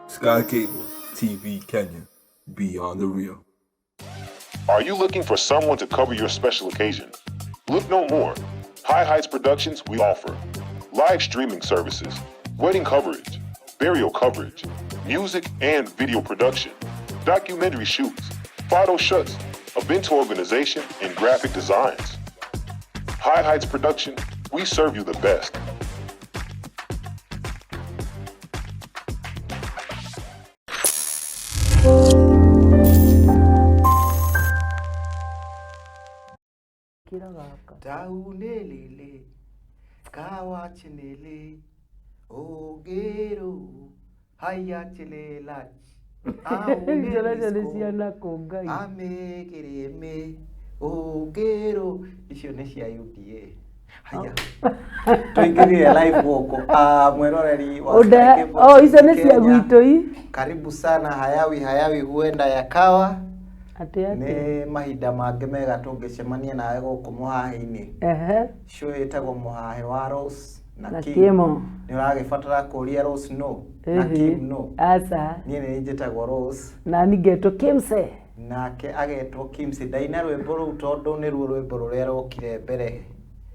Sky Cable TV Kenya, beyond the real. Are you looking for someone to cover your special occasion? Look no more. High Heights Productions, we offer live streaming services, wedding coverage, burial coverage, music and video production, documentary shoots, photo shoots, event organization, and graphic designs. High Heights Production, we serve you the best. Kira gaka. Taunelele kawachinele ogero hayachelelach Icio nacio nĩ ciana kũ Ngai. amĩkĩrĩmĩ ũngĩrũ icio nĩ cia UDA. Haya, tũingĩrire live gũkũ. Ah, mwĩroreri wa Ũnde, Sky Cable oh, icio nĩ TV cia Kenya. gwitũ i. Karibu sana hayawi hayawi huenda yakawa. Atĩ atĩ. Nĩ mahinda mangĩ mega tũngĩcemania nawe gũkũ mũhahe-inĩ. Ehe. Show ĩtagwo mũhahe wa Rose na Na Kim. Kimo. Nĩ ũragĩbatara kũria Rose no na Ĩhĩ. Kim no. Aca. Niĩ nĩ njĩtagwo Rose Na niĩ ngetwo Kimse. nake agetwo Kimsi. Ndaina rwĩmbo rũu tondũ nĩruo rwĩmbo rũrĩa rwokire mbere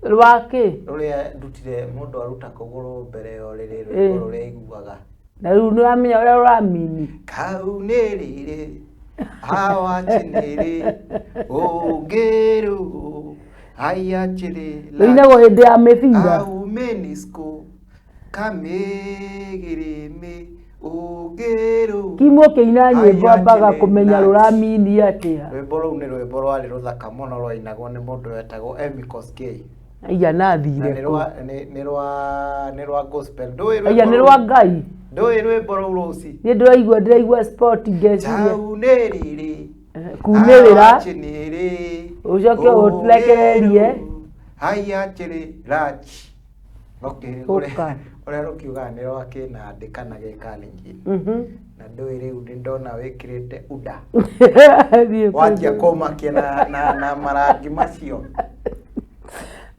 Rwa kĩ? rũrĩa ndutire mũndũ aruta kũgũrũ mbere ya ũrĩrĩ rwĩmbo Ĩ. rũrĩa aiguaga. Na rĩu nĩ ũramenya ũrĩa ũramini. Kau nĩ rĩrĩ awachinĩrĩ ũngĩrũ hayachĩrĩ Rũinagwo hĩndĩ ya mĩbira. aumenisko kamĩgĩrĩmĩ ũngĩrũ Kimu ũkĩina nyĩmbo ambaga hayachĩrĩ kũmenya lach. rũramini atĩa. Rwĩmbo rũu nĩ rwĩmbo rwarĩ rũthaka mũno rwainagwo nĩ mũndũ wetagwo Emmy Kosgei. Aiya Na nathire nĩ kũ. rwa nĩ rwa nĩ rwa gospel. Ndũĩ rwĩmbo Aiya nĩ rũu? rwa Ngai. Ndũĩ rwĩmbo rũu Rose? Niĩ ndĩraigua ndĩraigua sport ngeciria. Tau nĩ rĩrĩ Kumĩrĩra. awachinĩrĩ Ũcoke ũrekererie. hayachĩrĩ lach. Okay, Ũka. ũrĩa rũkiugaga nĩ rwa kĩnandĩ kana gĩkalenjin. Na ndũĩ rĩu nĩ ndona wĩkĩrĩte uda. Thiĩ Wanjia kũndũ. kũmakia na, na, na marangi macio.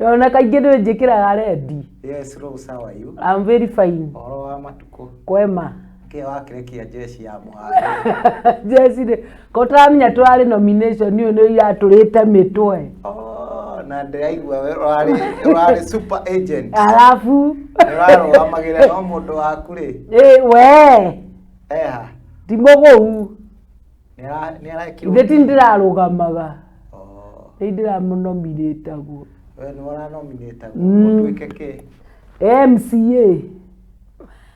Ona kaingĩ nĩ njĩkĩraga rendi. Yes, Rose, how are you? I'm very fine. Ũhoro wa matukũ. Kwema. Kĩ wakĩrekia jeshi ya mũhaka. Jeci rĩ, ko tũramenya tũrarĩ nomination ũyũ nĩ iratũrĩte mĩtwe. Oh, na ndĩraigua we ũrarĩ ũrarĩ super agent. Arabu. Nĩ ũrarũgamagĩrĩra no mũndũ waku rĩ. Ĩ we, Eha. ti mũgũu. Nĩ arekirwo. Ithe ti ndĩrarũgamaga. Oh, Nĩ ndĩramũnominĩtagwo. we nĩ ũranominĩtagwo ũtuĩke kĩ? MCA.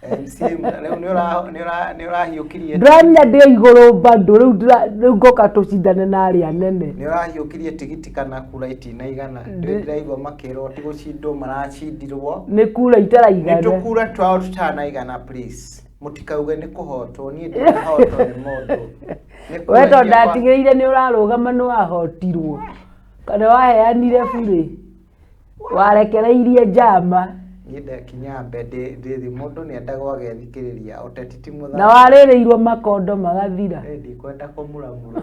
MC rĩu nĩ ũra nĩ ũra nĩ ũrahiũkirie Ndĩramenya ndĩ igũrũ bado rĩu rĩu ngoka tũcindane na arĩa anene. nĩ ũrahiũkirie tigiti kana kura itinaigana. Ndĩraigua makĩrwo ti gũcindwo maracindirwo. Nĩ kura Nĩ itaraigana. tũkura twao tũtanaigana please. Mũtikauge nĩ kũhotwo niĩ ndinahotwo nĩ mũndũ. Nĩ kura We tondũ iria ndatigĩrĩire nĩ ũrarũgama nĩ wahotirwo. Kana waheanire burĩ. Warekereirie njama. Niĩ ndekinya mbe ndĩ mũndũ nĩ endagwo agethikĩrĩria ũteti ti mũthako. Na warĩrĩirwo makondo magathira. Eh, ndikwenda kũmuramurwo.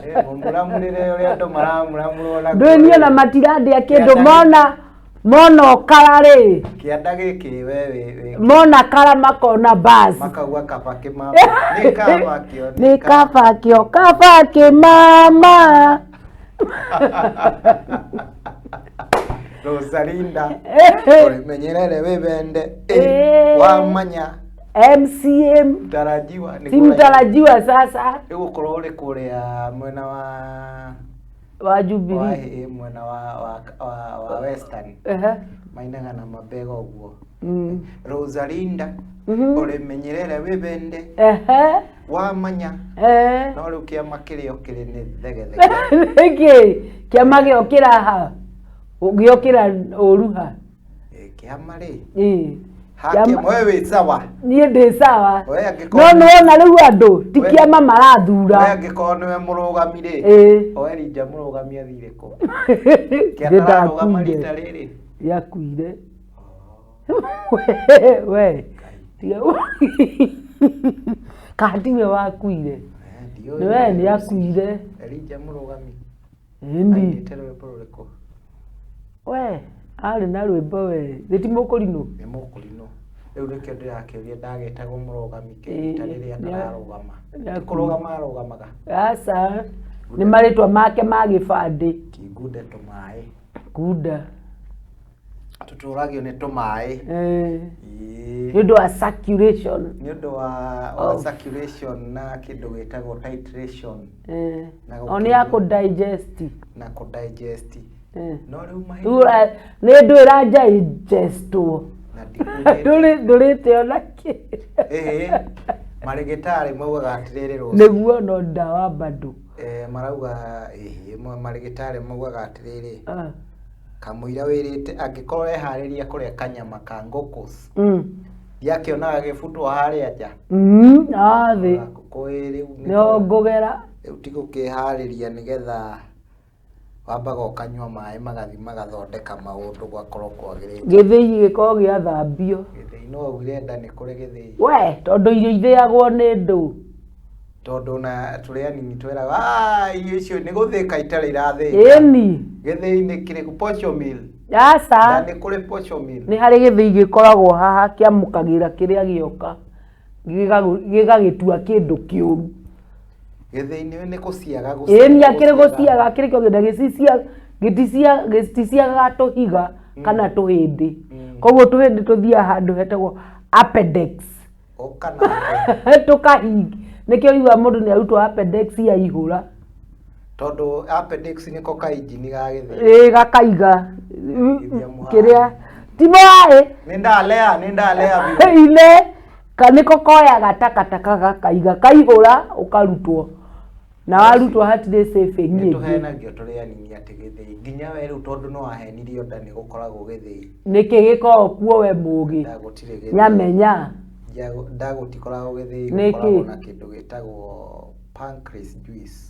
Eh, mũmuramurĩre ũrĩa andũ maramuramurwo na Ndũĩ niĩ ona matirandĩa kĩndũ mona mona ũkara rĩ. Kĩanda gĩkĩ we wĩ Mona kara makona basi. makauga kaba kĩmama. Nĩ kaba kĩo. Nĩ kaba kĩo kaba kĩmama. Rosalinda ũrĩmenyerere wĩwende Eh. wamanya MCM mtarajiwa nĩ si kũraihu. mtarajiwa sasa Ĩgũkorwo ũrĩ kũrĩa mwena wa wa wa Jubilee. ĩ, mwena wa Western Ehe. mainaga na mabega ũguo. Mm. Rosalinda ũrĩmenyerere wĩwende Ehe. wamanya Eh. no rĩu kĩama kĩrĩa ũkĩrĩ nĩ thegethege. Nĩkĩ kĩama gĩokĩra ha? Gĩokĩra ũru ha? Ĩ, kĩama rĩ Ĩ. hakĩama we wĩ sawa Niĩ ndĩ sawa. we No angĩkorwo nĩwona rĩu andũ ti We- kĩama we marathura. angĩkorwo nĩwe mũrũgami rĩ Ĩ. o Elijah mũrũgami athire kũ Ndĩ kĩatararũgama ndakuire. rita rĩrĩ Gĩakuire. We, we. Tiga. Kana tiwe wakuire? Eh, ndiũĩ. Nĩ we nĩ akuire. Elijah Mũrũgami. Ĩni. Ainĩte rwĩmbo rũrĩkũ? We arĩ na rwĩmbo we thĩ ti mũkũrinũ. Nĩ mũkũrinũ. Rĩu nĩkĩo ndĩrakĩũria ndagetagwo mũrũgami kĩrita Ĩĩ, rĩrĩa atararũgama. nĩ Ti kũrũgama arũgamaga. Aca, nĩ marĩtwa make ma gĩbandĩ. Kingunde tũmaĩ. Kunda. Tũtũragio nĩ tũmaĩ. Eh, Ĩĩ. nĩ ũndũ wa circulation. Nĩ ũndũ wa Of. circulation na kĩndũ gĩtagwo titration. Eh, Na o nĩ ya gũkĩnyua. kũ digest. Na kũ digest. Eh. No rĩu Rĩu mahinda nĩ ndũ ĩra digestwo. Na ndikugĩte. Ndũrĩte ona kĩ. Ĩĩ, marĩgĩtarĩ maugaga atĩrĩrĩ rũciũ. Nĩguo no ndawa bado. Eh, marauga ĩhĩ, marĩgĩtarĩ maugaga atĩrĩrĩ, Ah. kamũira wĩrĩte angĩkorwo ũreharĩria kũrĩa kanyama ka ngũkũ, ndiakĩonaga gĩbutwo harĩa nja. Ah, thĩ. Ngũkũ ĩ rĩu nĩ Nĩho ngũgera. Rĩu ti gũkĩharĩria nĩgetha wambaga ũkanyua maĩ magathi magathondeka maũndũ gwakorwo kwagĩrĩte. Gĩthĩi gĩkorwo gĩathambio. Gĩthĩi no augire nda nĩ kũrĩ gĩthĩi. We tondũ irio ithĩagwo nĩ ndũ. Tondũ na tũrĩ anini twĩraga, "Ah, irio icio nĩ gũthĩka itarĩ irathĩka." Ĩni. Gĩthĩi nĩ kĩrĩkũ? Posho mill. Nda Aca. nĩ kũrĩ posho mill. Nĩ harĩ gĩthĩi gĩkoragwo haha kĩamũkagĩra kĩrĩa gĩoka gĩgagĩtua kĩndũ kĩũru. Gĩthĩi nĩ gũciaga. Ĩni, akĩrĩ gũciaga kĩrĩ kĩo gĩthiaga gĩticiagaga tũhiga kana tũhĩndĩ. Koguo tũhĩndĩ tũthiaga handũ hetagwo appendix. Ũka nake. Tũkahinga nĩkĩo ũiguaga mũndũ nĩ arutwo appendix yaihũra. Tondũ appendix nĩko kainjini ga gĩthĩi. Ĩ, gakaiga Ithia mũhaĩ. kĩrĩa ti mũhaĩ. Nĩ ndalea, nĩ ndalea biũ. Ine nĩko koyaga takataka gakaiga kaihũra ũkarutwo na warutwo hatirĩ saving Nĩ ĩngĩ. tũhenagio tũrĩ anini atĩ gĩthĩi nginya we rĩu tondũ no wahenirio nda nĩ gũkoragwo gĩthĩi. Nĩkĩ gĩkoragwo kuo we mũgĩ? Nda gũtirĩ gĩthĩi. Nyamenya. Nda gũtikoragwo gĩthĩi. Nĩkĩ? Gũkoragwo na kĩndũ gĩtagwo pancreas juice.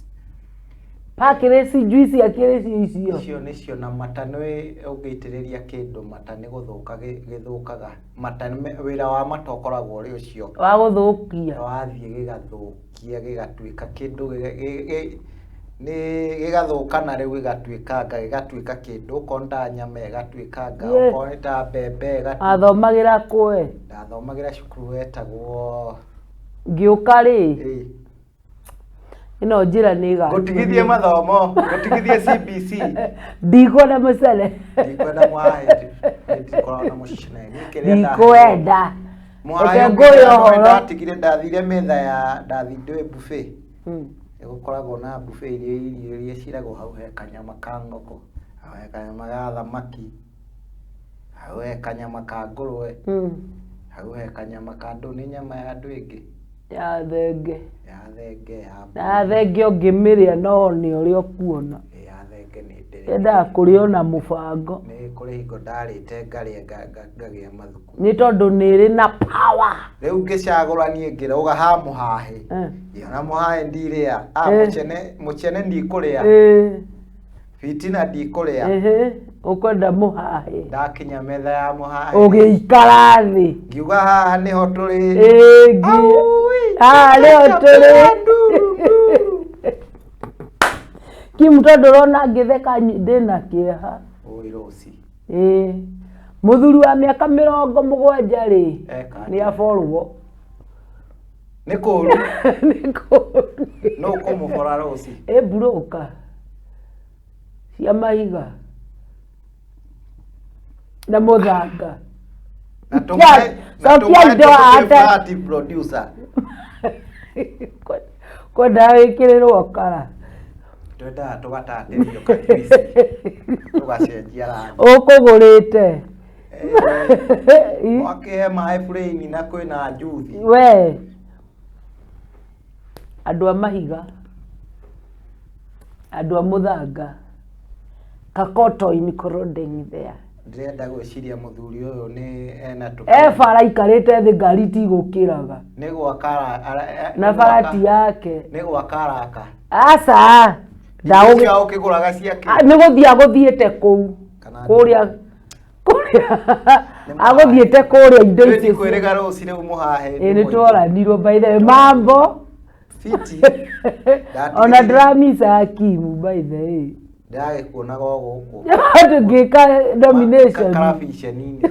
Pancreas juice akĩrĩ cio icio? Icio nĩcio na mata nĩ ũngĩitĩrĩria kĩndũ mata nĩ gũthũka gĩthũkaga. Mata wĩra wa mata ũkoragwo ũrĩ ũcio. Wa gũthũkia. Wathiĩ gĩgathũkia gĩgatuĩka kĩndũ nĩ gĩgathũka na rĩu gĩgatuĩkanga gĩgatuĩka kĩndũ okorwo nĩ ta nyama ĩgatuĩkanga, okorwo nĩ ta mbembe ĩgatuĩka. Athomagĩra kwe? Ndathomagĩra cukuru wetagwo Ngĩũka rĩ, ĩ, ĩno njĩra nĩ ĩgatuo. Ngũtigithie mathomo, ngũtigithie CBC. Ndikwenda mũcere. Ndikwenda mwaĩ, ndikoragwo na mũcene. Niĩ kĩrĩa Ndikwenda. Mwaĩ Reke ũngĩ ngũhe ndona ũhoro. Ndatigire ndathire metha ya ndathi ndĩ buffet. Nĩ gũkoragwo na buffet irio iria ciragwo hau he kanyama ka ngũkũ, hau he kanyama ga thamaki, hau he kanyama ka ngũrwe, hau he kanyama ka ndũ nĩ nyama ya andũ ĩngĩ. Ya thenge. Ya thenge, ya Na thenge ũngĩmĩrĩa no nĩ ũrĩa ũkuona. Ĩ, ya thenge nĩ ndĩrĩ. Yendaga kũrĩo na mũbango. Nĩ kũrĩ hingo ndarĩte ngarĩa ngagĩa mathuku. Nĩ tondũ nĩ ĩrĩ na power. Rĩu ngĩcagũra niĩ ngĩrauga ha mũhahĩ. Ona mũhahĩ ndirĩa. Ah, mũcene mũcene ndikũrĩa. Fitina ndikũrĩa. Ehe, ũkwenda mũhahĩ. Ndakinya metha ya mũhahĩ. Ũgĩikara thĩ. Ngiuga haha nĩho tũrĩ. Ĩ, Aui, haha nĩho tũrĩ. Nduru, nduru. Kimu tondũ ũrona ngĩtheka ndĩna kĩeha. Oi Rosi. Ĩ, mũthuri wa mĩaka 70 rĩ, Eka nĩ atĩa? aborwo. Nĩ kũũru. Nĩ kũũru. Nũ ũkũmũbora Rosi? Ĩ, mburũka cia mahiga na mũthanga. Na tũmae na Cokia tũmae indo tũtue ate. flat producer. Kwendaga wĩkĩrĩrwo kara. Twendaga tũgatatĩrio kajuici. Tũgacenjia rangi. Ũkũgũrĩte. Eh, wakĩhe maĩ plain na kwĩna njuthi. We andũ a mahiga, andũ a mũthanga, kakoto including there. Ndĩrenda gwĩciria mũthuri ũyũ nĩ ena tũ E bara ikarĩte thĩ ngari tigũkĩraga. Nĩ gwaka Na nĩ bara gwaka- ti yake. Nĩ gwaka araka. Aca. Irio cia ũkĩgũraga cia kĩ? Nĩ gũthiĩ agũthiĩte kũu Kana kũrĩa. Kũrĩa agũthiĩte kũrĩa indo Rĩu icio. ndikwĩrĩga rũci rĩu mũhahe. Ĩ, nĩ tworanirwo by the way, mambo. Fiti. Ona ndĩramisa Hakimu by the way. Ndĩragĩkuonaga o gũkũ. Tũngĩka nomination. Karabiceni-inĩ.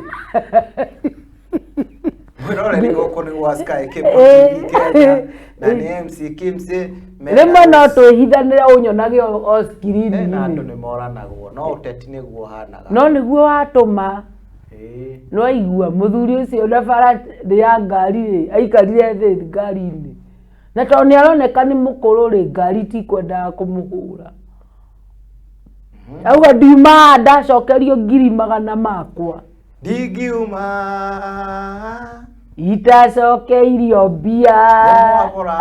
Mwĩroreri, gũkũ nĩ gwa Sky Cable TV Kenya na nĩ MC Kimsey mena Rĩmwe no Rose. twĩhithanĩre ũnyonage o Eh, na andũ screen-inĩ. nĩ moranagwo no ũteti nĩguo ũhanaga. No nĩguo watũma. Ĩĩ. Nĩwaigua mũthuri ũcio na bara nĩ ya ngari rĩ, aikarire thĩ ngari-inĩ, na tondũ nĩ aroneka nĩ mũkũrũ rĩ, ngari tikwendaga kũmũhũra. Auga, "Ndiuma haha ndacokerio ngiri magana makwa." Ndingiuma Itacokeirio mbia. Nĩmwagũra.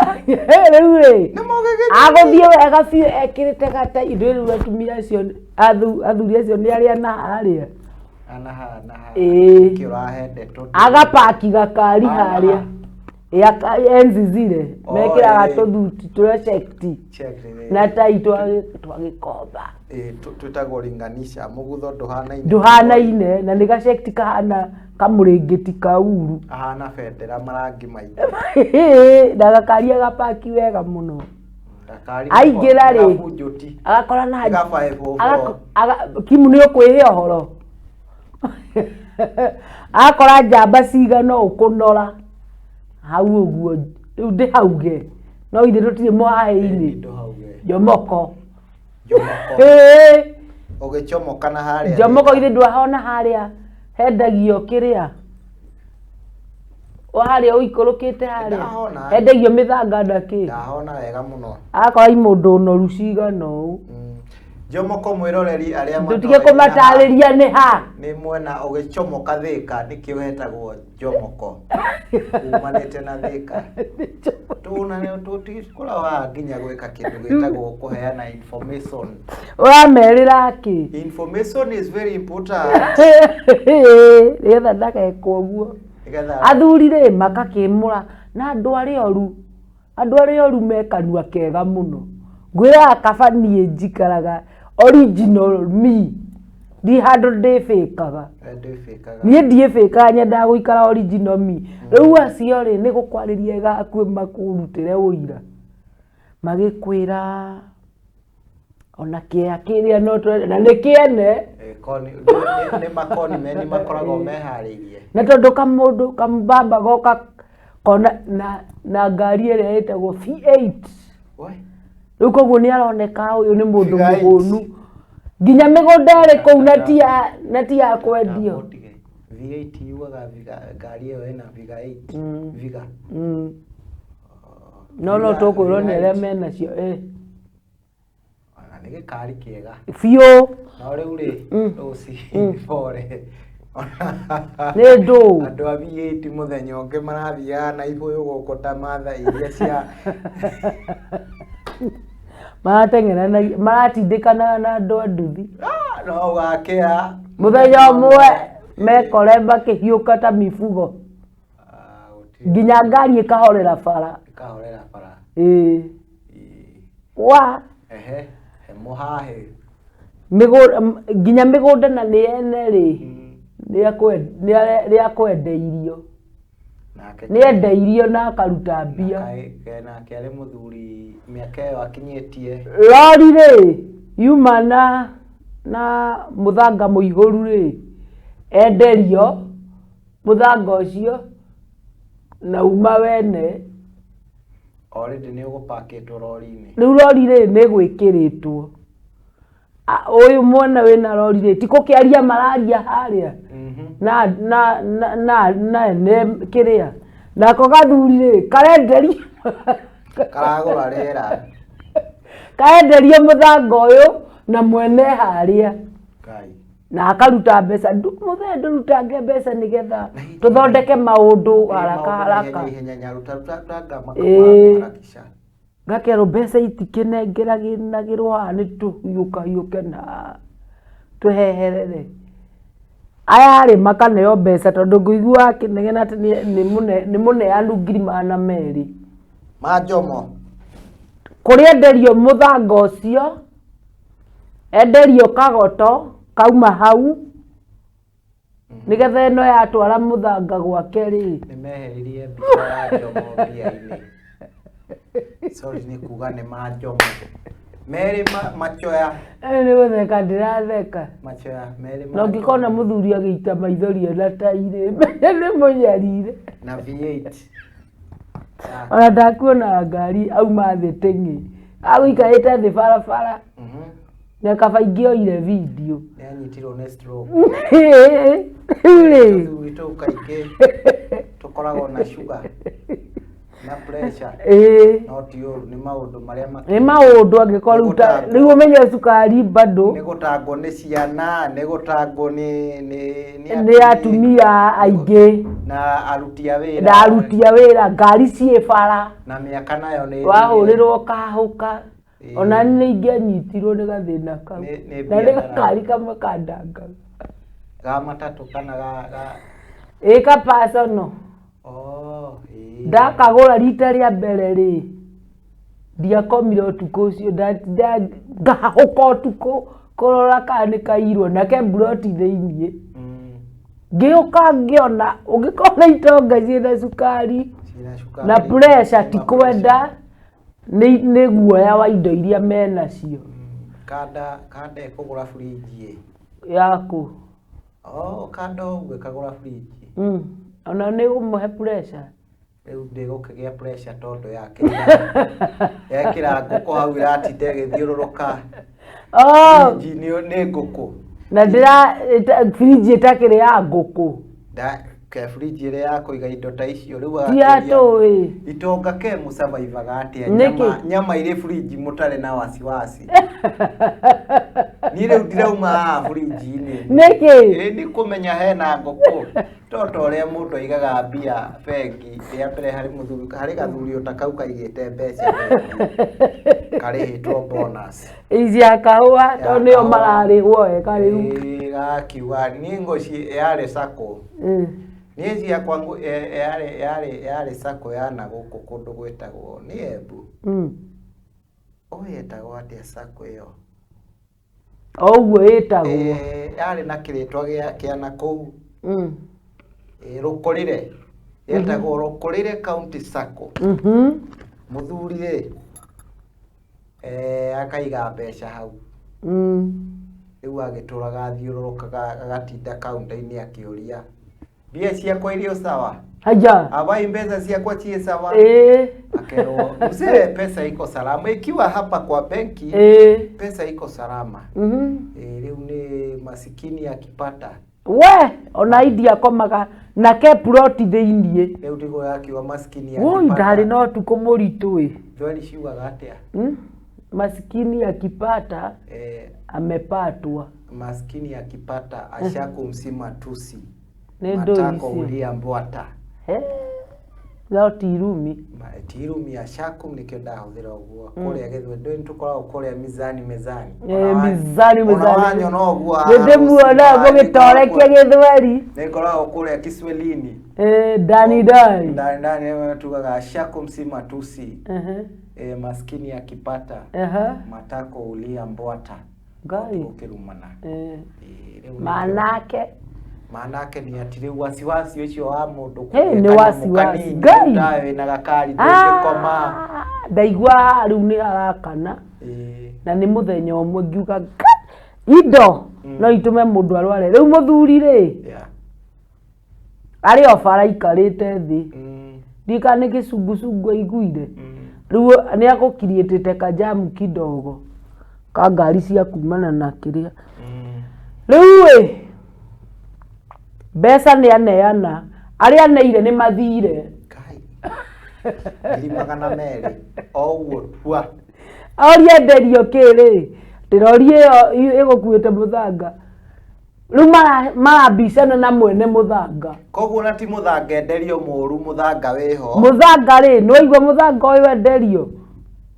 Rĩu rĩ, Nĩ mũgĩgĩthiĩ. Agũthiĩ wega biũ ekĩrĩte gata indo. Rĩu atumia acio, athuri acio nĩ arĩa na harĩa. Anaha naha. Ĩĩ. Nĩkĩ ũrahe ndeto? Agapaki gakari Anaha. harĩa. Ĩ, enzi zile Oh, mekĩraga ĩĩ. tũthuti tũrĩa cekti Check rĩrĩ. na tai twa gĩkomba. Ĩĩ, twĩtagwo ringanisha mũgutho ndũhanaine. Ndũhanaine na nĩ gacekti kahana kamũrĩngĩti kauru. Ahana bendera marangi maingĩ. Na gakari agapaki wega mũno. Gakari Aingĩra rĩ, gabunjũti. agakora na Ga 504. Kimu nĩ ũkwĩhe ũhoro, akora njamba cigana ũkũnora hau ũguo. Rĩu ndĩhauge no ithe tũtirĩ mũhahĩ-inĩ. Ndũhauge. Jomoko. Jomoko. Ĩĩ. Ũgĩchomoka na harĩa. Jomoko ithe ndwahona harĩa hendagio kĩrĩa o harĩa ũikũrũkĩte harĩa Ndahona. hendagio mĩthanga na kĩ. Ndahona wega mũno. Akora imũndũ noru cigana ũũ. Jomoko, mwĩroreri, arĩa Tũtige matoĩ kũmatarĩria nĩ ha. Nĩ mwena ũgĩchomoka Thĩka, nĩkĩo hetagwo Jomoko, umanĩte na Thĩka. Tuna tũtikoragwo haha nginya gwĩka kĩndũ gĩtagwo kũheana information. Ũramerĩra kĩ? Information is very important. Nĩgetha ndagekwo ũguo. Nĩgetha Athuri rĩ, makakĩmũra na andũ arĩa oru, andũ arĩa oru me kanua kega mũno. Ngwĩraga kaba niĩ njikaraga original me, ndi handũ ndĩbĩkaga. Ndĩbĩkaga. Niĩ ndiĩbĩkaga, nyendaga gũikara original me. Rĩu acio rĩ, nĩ gũkwarĩria gakuĩ makũrutĩre ũira, magĩkwĩra ona kĩea kĩrĩa no twende na nĩ kĩene. Eh, nĩ makoni meni makoragwo meharĩirie. Na tondũ kamũndũ kamũbaba goka kona na ngari ĩrĩa ĩtagwo V8. We. Rĩu koguo nĩ aroneka ũyũ nĩ mũndũ Figure eight. mũhũnu, nginya mĩgũnda ĩrĩ kũu na ti ya kwendio. Ndamũtige. V8 yugaga ngari ĩyo ĩna viga 8. Viga. No Viga- tũkwĩrwo nĩ viga arĩa eight. menacio eh. Ona nĩ gĩkari kĩega. Biũ. No rĩu rĩ, rũci pore. Nĩ ndũ. Andũ a V8 mũthenya ũngĩ marathiaga na ibũyũ gũkũ ta matha iria cia Marateng'eranagia, maratindĩkanaga na andũ a nduthi. Ah, no ũgakĩa. Mũthenya ũmwe mekore makĩhiũka ta mibugo. Ah, gũtirĩ. Nginya ngari ĩkahorera bara. Ĩkahorera bara. Ĩĩ. Ĩĩ. Wa Ehe, he mũhahĩ. Nginya mĩgũnda na nĩ ene rĩ, nĩ akwendeirio. Nake Nĩ endeirio na akaruta mbia. Nake arĩ mũthuri mĩaka ĩyo akinyĩtie. Rori rĩ, yuma na mũthanga mũihũru rĩ, enderio mũthanga ũcio na uma wene. Already nĩ ũgũpakĩtwo rori-inĩ. Rĩu rori rĩ, nĩ gwĩkĩrĩtwo. Ũyũ mwene wĩna rori rĩ, ti gũkĩaria mararia harĩa na ene kĩrĩa, nako gathuri rĩ, karenderio. Karagũra rĩera. Karenderio mũthanga ũyũ na mwene harĩa. Ngai. Na akaruta mbeca. Mũthee, ndũrutange mbeca nĩgetha tũthondeke maũndũ haraka haraka. Ihenya ihenya rutarutanga. Ĩĩ. Makaharakisha. Ngakerwo mbeca itikĩnengeragĩrwo haha, nĩ tũhiũkahiũke na tũheherere. Aya rĩ, makaneo mbeca tondũ ngũigua akĩnegena atĩ nĩ mũneanu 200,000. Ma Jomo. Kũrĩa enderio mũthanga ũcio, enderio kagoto kauma hau. Nĩgetha ĩno yatwara mũthanga gwake rĩ. Nĩ meheririe mbica ya Njomo mbia-inĩ. Sorry nĩ kuga nĩ ma Njomo. Merĩ machoya. Nĩ gũtheka ndĩratheka. Machoya merĩ ma Na ũngĩkona Njomo. Mũthuri agĩita maithori ena tairĩ, menya nĩ mũnyarire. Na V8. Ona ndakuona ngari auma thĩ tĩng'ĩ. Agũikarĩte thĩ barabara. Na kaba ingĩoire video. Nĩ anyitirwo nĩ stroke. Rĩu rĩ. Tũthuri tũu kaingĩ tũkoragwo na sugar na pressure. No ti ũru, nĩ maũndũ marĩa Nĩ maũndũ angĩkorwo rĩu rĩu ũmenye cukari bado. Nĩ gũtangwo nĩ ciana, nĩ gũtangwo nĩ Nĩ atumia aingĩ. Na aruti a wĩra. Na aruti a wĩra, ngari ciĩ bara. Na mĩaka nayo nĩ Wahũrĩrwo kahũka. Ona nĩ ingĩanyitirwo nĩ gathĩna kau. Nĩ Na nĩ biathara. gakari kamwe kandangaga. Ga matatũ kana ga Ĩ ka personal. Oh, ĩĩ. Ndakagũra rita rĩa mbere rĩ, ndiakomire ũtukũ ũcio, ngahũka ũtukũ kũrora kana nĩ kairwo na ke mburoti thĩiniĩ. Ngĩũka ngĩona ũngĩkorwo na itonga ciĩna cukari Ciĩna cukari. na pressure ti Ciĩna kwenda, nĩ guoya wa indo iria menacio. Kanda ĩkũgũra fridge ĩ. Yaku. Oh, kanda ũguo ĩkagũra fridge. Ona nĩ ũmũhe pressure. Rĩu ndĩgũkĩgĩa pressure tondũ yekĩra ngũkũ hau ĩratinda ĩgĩthiũrũrũka. Oh. Fridge nĩ ngũkũ. Na fridge ĩtakĩrĩ ya ngũkũ. Ke fridge ĩrĩa ya kũiga indo ta icio rĩu Ti ya agakĩũria, tũĩ. Itonga ke mũcabaibaga atĩa? Nĩkĩ? Nyama irĩ fridge mũtarĩ na wasiwasi. Niĩ rĩu ndirauma haha fridge-inĩ. Nĩkĩ? Ĩ, nĩ kũmenya hena ngũkũ. To ta ũrĩa mũndũ aigaga mbia bengi, rĩa mbere harĩ mũthuri, harĩ gathuri o ta kau kaigĩte mbeca bengi. Karĩhĩtwo bonus. Ici ya kahũa, Ya tondũ nĩo kahũa. mararĩhwo wega rĩu. Ĩ, gakiuga, niĩ ngũci yarĩ sacco. Niĩ ciakwa yarĩ sacco ya na gũkũ kũndũ gwĩtagwo nĩ Embu. Ũyũ ĩtagwo atĩa sacco ĩyo? O ũguo ĩtagwo. Yarĩ na kĩrĩtwa kĩa na kũu. Rũkũrĩre. Yetagwo Rũkũrĩre County Sacco. Mũthuri rĩ, akaiga mbeca hau. Rĩu agĩtũraga athiũrũrũkaga agatinda kaunta-inĩ akĩũria mbia ciakwa irĩ o sawa? Haya. Abai mbeca ciakwa ciĩ sawa? Akerwo, mzee, pesa iko salama ikiwa hapa kwa benki. Pesa iko salama. Rĩu nĩ masikini akipata. We, ona indi akomaga na ke ploti thĩiniĩ. Rĩu ndigũ yakiuga masikini Woi, akipata. ndarĩ na ũtukũ mũritũ ĩ. Thweri ciugaga atĩa? Masikini akipata, amepatwa. Maskini akipata ashakumsima tusi. Nĩ ndũi Matako icio. ulia mbwata. He. No ti irumi. Ti irumi ashakum nĩkĩo ndahũthĩra ũguo. Kũrĩa gĩthwe ndũĩ nĩtũkoragwo kũrĩa mizani mezani. Mizani Ona mizani. wanyona ũguo Nĩ ndĩmuona mũgĩtorekia gĩthweri. Nĩngoragwo kũrĩa Kiswahilini. Ndani ndani. Ndani ndani tugaga ashakum si matusi. Maskini akipata matako ulia mbwata. Ngai. Ũkĩrumana. Rĩu nĩkĩo. Manake. Manake nĩ atĩ rĩu wasiwasi ũcio wa mũndũ Hey, kũgĩa nĩ kanyamũ wasiwasi. kanini, Ngai. tawe wĩna gakari ndũngĩkoma. Ndaigua rĩu nĩ harakana. Na nĩ mũthenya ũmwe ngiuga, Ngai, indo no itũme mũndũ arware. Rĩu mũthuri rĩ, arĩ o bara aikarĩte thĩ. Ndiũĩ kana nĩ kĩcungucungu aiguire. Rĩu nĩ agũkiriĩtĩte kajamu kidogo ka ngari cia kumana na kĩrĩa. Rĩu ĩ, mbeca nĩ aneana, arĩa aneire nĩ mathire. Kai. Ngiri magana merĩ. O ũguo tua. Oria enderio kĩ rĩ, ndĩroria ĩyo ĩgũkuĩte mũthanga. Rĩu marabicana na mwene mũthanga. Koguo na ti mũthanga enderio mũru, mũthanga wĩho. Mũthanga rĩ, nĩ waigua mũthanga ũyũ enderio?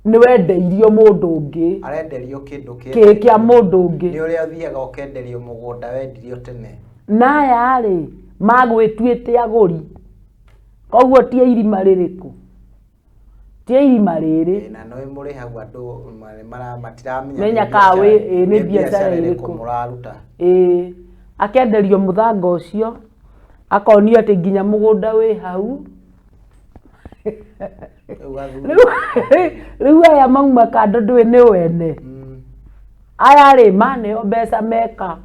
Nĩ wendeirio mũndũ ũngĩ. Arenderio kĩndũ kĩa Kĩ kĩa mũndũ ũngĩ. Nĩ ũrĩa ũthiaga ũkenderio mũgũnda wendirio tene. Na aya rĩ, magwĩtuĩte agũri. Koguo ti irima rĩrĩkũ? Ti irima rĩrĩ. Na no mũrĩ hau andũ matiramenya Menya nĩ ka biacara wĩ, nĩ nĩ biacara biacara ĩrĩkũ ĩrĩkũ. mũraruta. Akenderio mũthanga ũcio, akonio atĩ nginya mũgũnda wĩ hau. Rĩu athuri. Rĩu aya mauma kando ndũĩ nĩ wene. Aya rĩ maneo mbeca meka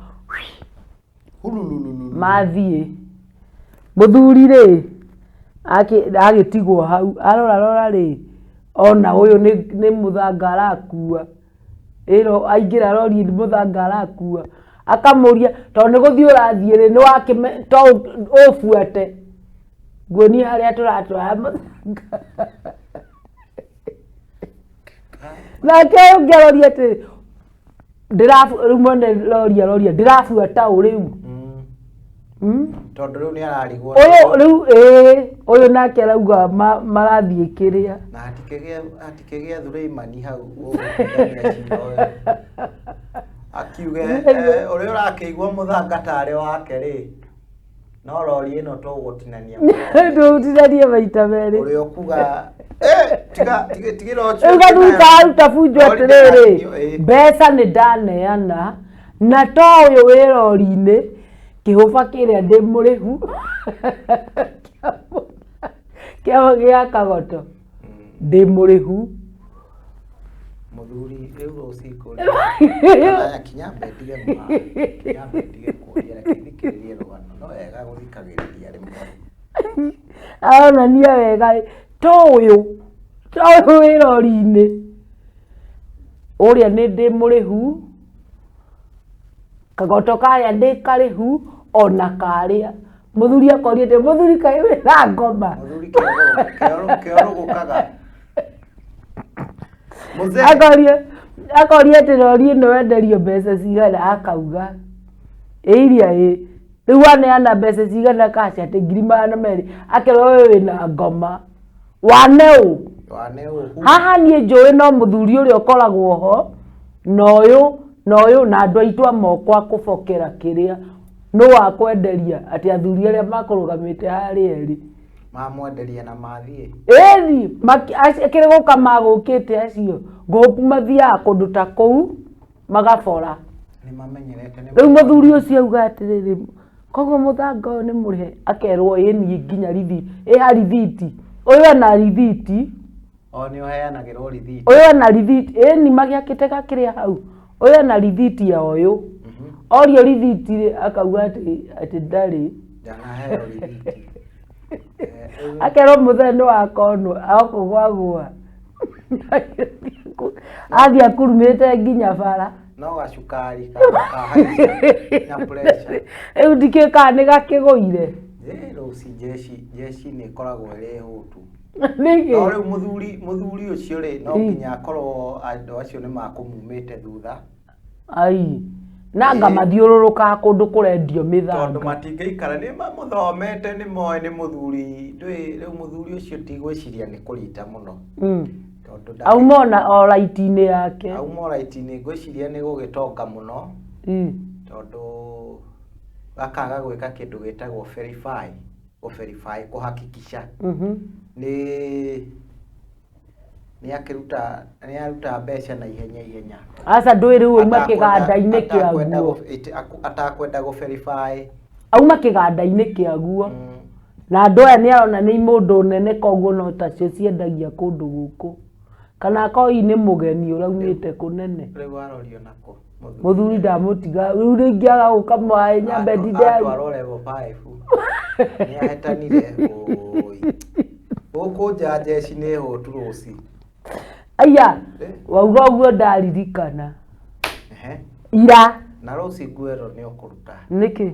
Hululululu. Mathiĩ. Mũthuri rĩ agĩtigwo hau arora rora rĩ ona ũyũ nĩ mũthanga arakua. Ĩro aingĩra rori nĩ mũthanga arakua. Akamũria tondũ nĩ gũthiĩ ũrathiĩ rĩ nĩ wakĩme to ũbuate nguonie harĩa tũratwara mũthanga. Nake ũyũ ũngĩ aroria atĩrĩ rĩu mwene rori aroria ndĩrabuata ũ rĩu? Tondũ rĩu nĩ ararigwo. Ũyũ rĩu ĩĩ ũyũ nake arauga marathiĩ kĩrĩa. Na hatikĩgĩa Thureimani hau ũgũtuithania cira ũyũ. Akiuge ũrĩa ũrakĩigua mũthanga tarĩ wake rĩ, no rori ĩno tũgũtinania. Tũgũtinania maita merĩ. Ũrĩa ũkuga tiga tigĩra ũcio. Rĩu gathuri kararuta bunjo Rori atĩrĩrĩ, ndĩgatinio, ĩĩ. mbeca nĩ ndaneana na to ũyũ wĩ rori-inĩ kĩhũba kĩrĩa ndĩ mũrĩhu gĩa kagoto ndĩ mũrĩhu. Mũthuri rĩu rũciũ kũria kinya mbe ndige kinya mbe ndige kũria, reke thikĩrĩrie rũgano, no wega gũthikagĩrĩria rĩmwe. Aronania wega to ũyũ wĩ rori-inĩ ũrĩa nĩ ndĩ mũrĩhu, kagoto karĩa ndĩ karĩhu ona karĩa. Mũthuri akoria atĩ mũthuri kaĩ wĩna ngoma. Mũthuri kĩorũgũkaga. Mũzee. Akoria atĩ rori ĩno wenderio mbeca cigana, akauga ĩ iria ĩ rĩu waneana mbeca cigana cash atĩ 200,000, akerwo ũyũ wĩna ngoma wane ũ. Wane ũ. Haha niĩ njũĩ no mũthuri ũrĩa ũkoragwo ho na ũyũ na ũyũ na andũ aitũ a moko a kũbokera kĩrĩa nũ wakwenderia atĩ athuri arĩa makũrũgamĩte harĩa erĩ Mamwenderia na mathiĩ. Ĩni kĩrĩ gũka magũkĩte acio ngũku mathiaga kũndũ ta kũu magabora. Nĩ mamenyerete nĩ. Rĩu mũthuri ũcio auga atĩrĩrĩ, koguo mũthanga ũyũ nĩ mũrĩhe, akerwo ĩni nginya rithiti ĩha rithiti ũyũ ena rithiti. O nĩ ũheanagĩrwo rithiti. Ũyũ ena rithiti ĩni magĩakĩte gakĩrĩa hau, ũyũ ena rithiti ya ũyũ orio rithiti rĩ akauga atĩ ndarĩ. Ndanaheo rithiti. Akerwo mũthee nĩ wakonwo okũgwagwa athiĩ akurumĩte nginya bara. No gacukari kahaica na pressure. Rĩu ndikĩũĩ kana nĩ gakĩgũire. Ĩ rũci jeshi nĩ ĩkoragwo ĩrĩ hũtu. Nĩkĩ? No rĩu mũthuri ũcio rĩ no nginya akorwo andũ acio nĩ makũmumĩte thutha. Ai nanga mathiũrũrũkaga kũndũ kũrendio mĩthanga. Tondũ matingĩikara nĩ mamũthomete nĩ moĩ nĩ mũthuri ndũĩ rĩu mũthuri ũcio tigwĩciria nĩ kũrita mũno. Tondũ Auma ona o raiti-inĩ yake. Auma o raiti-inĩ ngwĩciria nĩ gũgĩtonga mũno. Tondũ akaga gwĩka kĩndũ gĩtagwo verify, gũ-verify kũhakikisha. Nĩ akĩruta nĩ aruta mbeca na ihenya ihenya. Aca ndũĩ rĩu auma kĩganda-inĩ kĩaguo. Atakwenda gũ-verify. Auma kĩganda-inĩ kĩaguo. Na andũ aya nĩ arona nĩ mũndũ nene koguo no tacio ciendagia kũndũ gũkũ. Kana akorwo hihi nĩ mũgeni ũraumĩte kũnene. Rĩu arorio nako. Mũthuri ndamũtiga rĩu rĩngĩ agagũka maĩ nyambe ndinde. Atwarwo level 5. Nĩ ahetanire. Oi. Gũkũ nja jeshi nĩ hũtu rũci. Aya, wauga ũguo ndaririkana. Ira. Na rũci nguo ĩno nĩ ũkũruta. Nĩkĩ?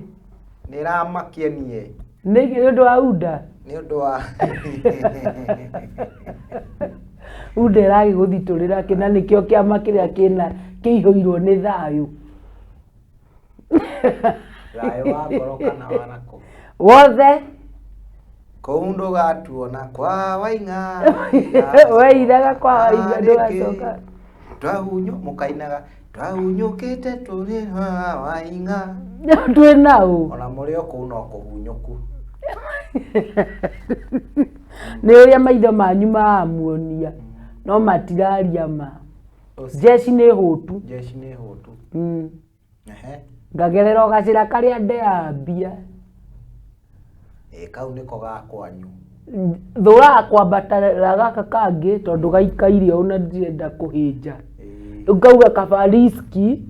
Nĩ ĩramakia niĩ. Nĩkĩ nĩ ũndũ wa UNDA? Nĩ ũndũ wa UNDA ĩragĩgũthitũrĩra kĩ na nĩkĩo kĩama kĩrĩa kĩna kĩihũirwo nĩ thayũ. Thayũ wa ngoro kana wa nakũ? Wothe. Kũu ndũgatuona kwa Waing'a. Weiraga kwa Waing'a ndũgacoka. Twahunyũ mũkainaga twahunyũkĩte tũrĩ wa Waing'a. Twĩ nau. Ona mũrĩ o kũu no kũhunyũku. Nĩ ũrĩa maitho manyu maramuonia no matiraria ma. Jeshi nĩ hũtu. Jeshi nĩ hũtu. Ngagerera o gacĩra karĩa ndeaga mbia. Ĩ kau nĩko ga kwanyu. Thũraga kwambata gaka kangĩ tondũ gaikaire ũũ na ndirenda kũhĩnja. Ĩĩ. Rĩu ngauga kaba riski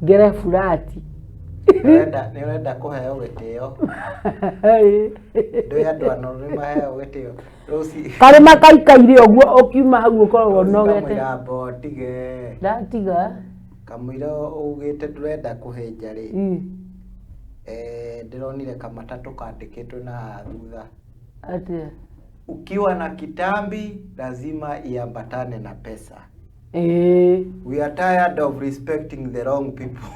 ngere burati. Nĩ ũrenda kũheo gĩtĩo. Ndũĩ andũ anoru nĩ maheo gĩtĩo. Rũci Karĩma kaikaire ũguo ũkiuma hau ũkoragwo ũnogete. Kamũira mbotige. Ndatiga. Kamũira ugĩte ndũrenda kũhĩnja rĩ. Ndĩronire kamatatũ kandĩkĩtwo na haha thutha. Atĩa? Ukiwa na kitambi lazima iambatane na pesa. Ĩĩ. We are tired of respecting the wrong people.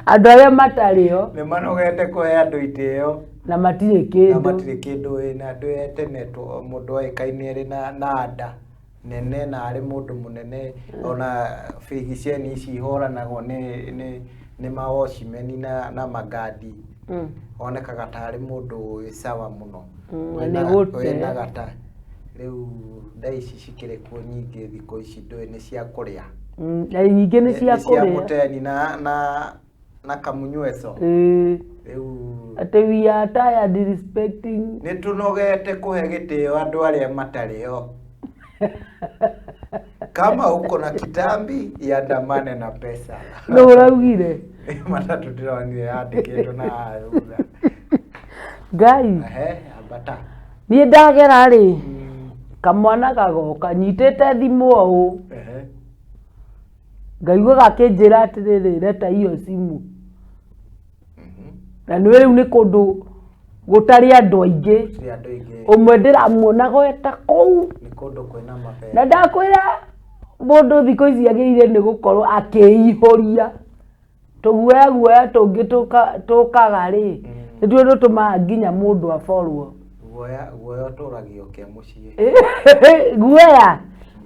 Andũ arĩa matarĩ ho Nĩ manogete kũhe andũ itĩo na matirĩ na kĩndũ. matirĩ kĩndũ wĩna andũ ya tene mũndũ oĩkaine arĩ na nda nene na arĩ mũndũ mũnene ona birigiceni ici ihũranagwo nĩ mawocimeni na magadi. Onekaga tarĩ mũndũ wĩ sawa mũno. Nĩ gũte. Wĩna gata. Rĩu nda ici cikĩrĩ kuo nyingĩ thikũ ici ndũĩ nĩ cia kũrĩa. Na nyingĩ nĩ cia Nĩ cia kũrĩa. mũteni na kamunyweco. Ĩĩ. Rĩu Atĩ we are tired respecting. nĩ tũnogete kũhe gĩtĩo andũ arĩa matarĩ ho. Kama uko na kitambi iandamane na pesa. Nũ ũraugire? Matatũ ndĩronire yandĩkĩtwo na haha thutha. Ngai. Ehe, ambata. Niĩ ndagera rĩ, kamwana gagoka nyitĩte thimũ o ũũ. Ehe. Ngaigua gakĩnjĩra atĩrĩrĩ, leta hiyo simu. Na nĩ rĩu nĩ kũndũ gũtarĩ andũ aingĩ. Gũtirĩ andũ aingĩ. Ũmwe ndĩramuona gweta kũu. Nĩ kũndũ kwĩna mabera. Na ndakwĩra mũndũ thikũ ici agĩrĩire nĩ gũkorwo akĩihũria. Tũguoya guoya tũngĩ tũkaga rĩ, nĩtuo tũtũmaga nginya mũndũ aborwo. Guoya guoya ũtũragio kĩa mũciĩ. Guoya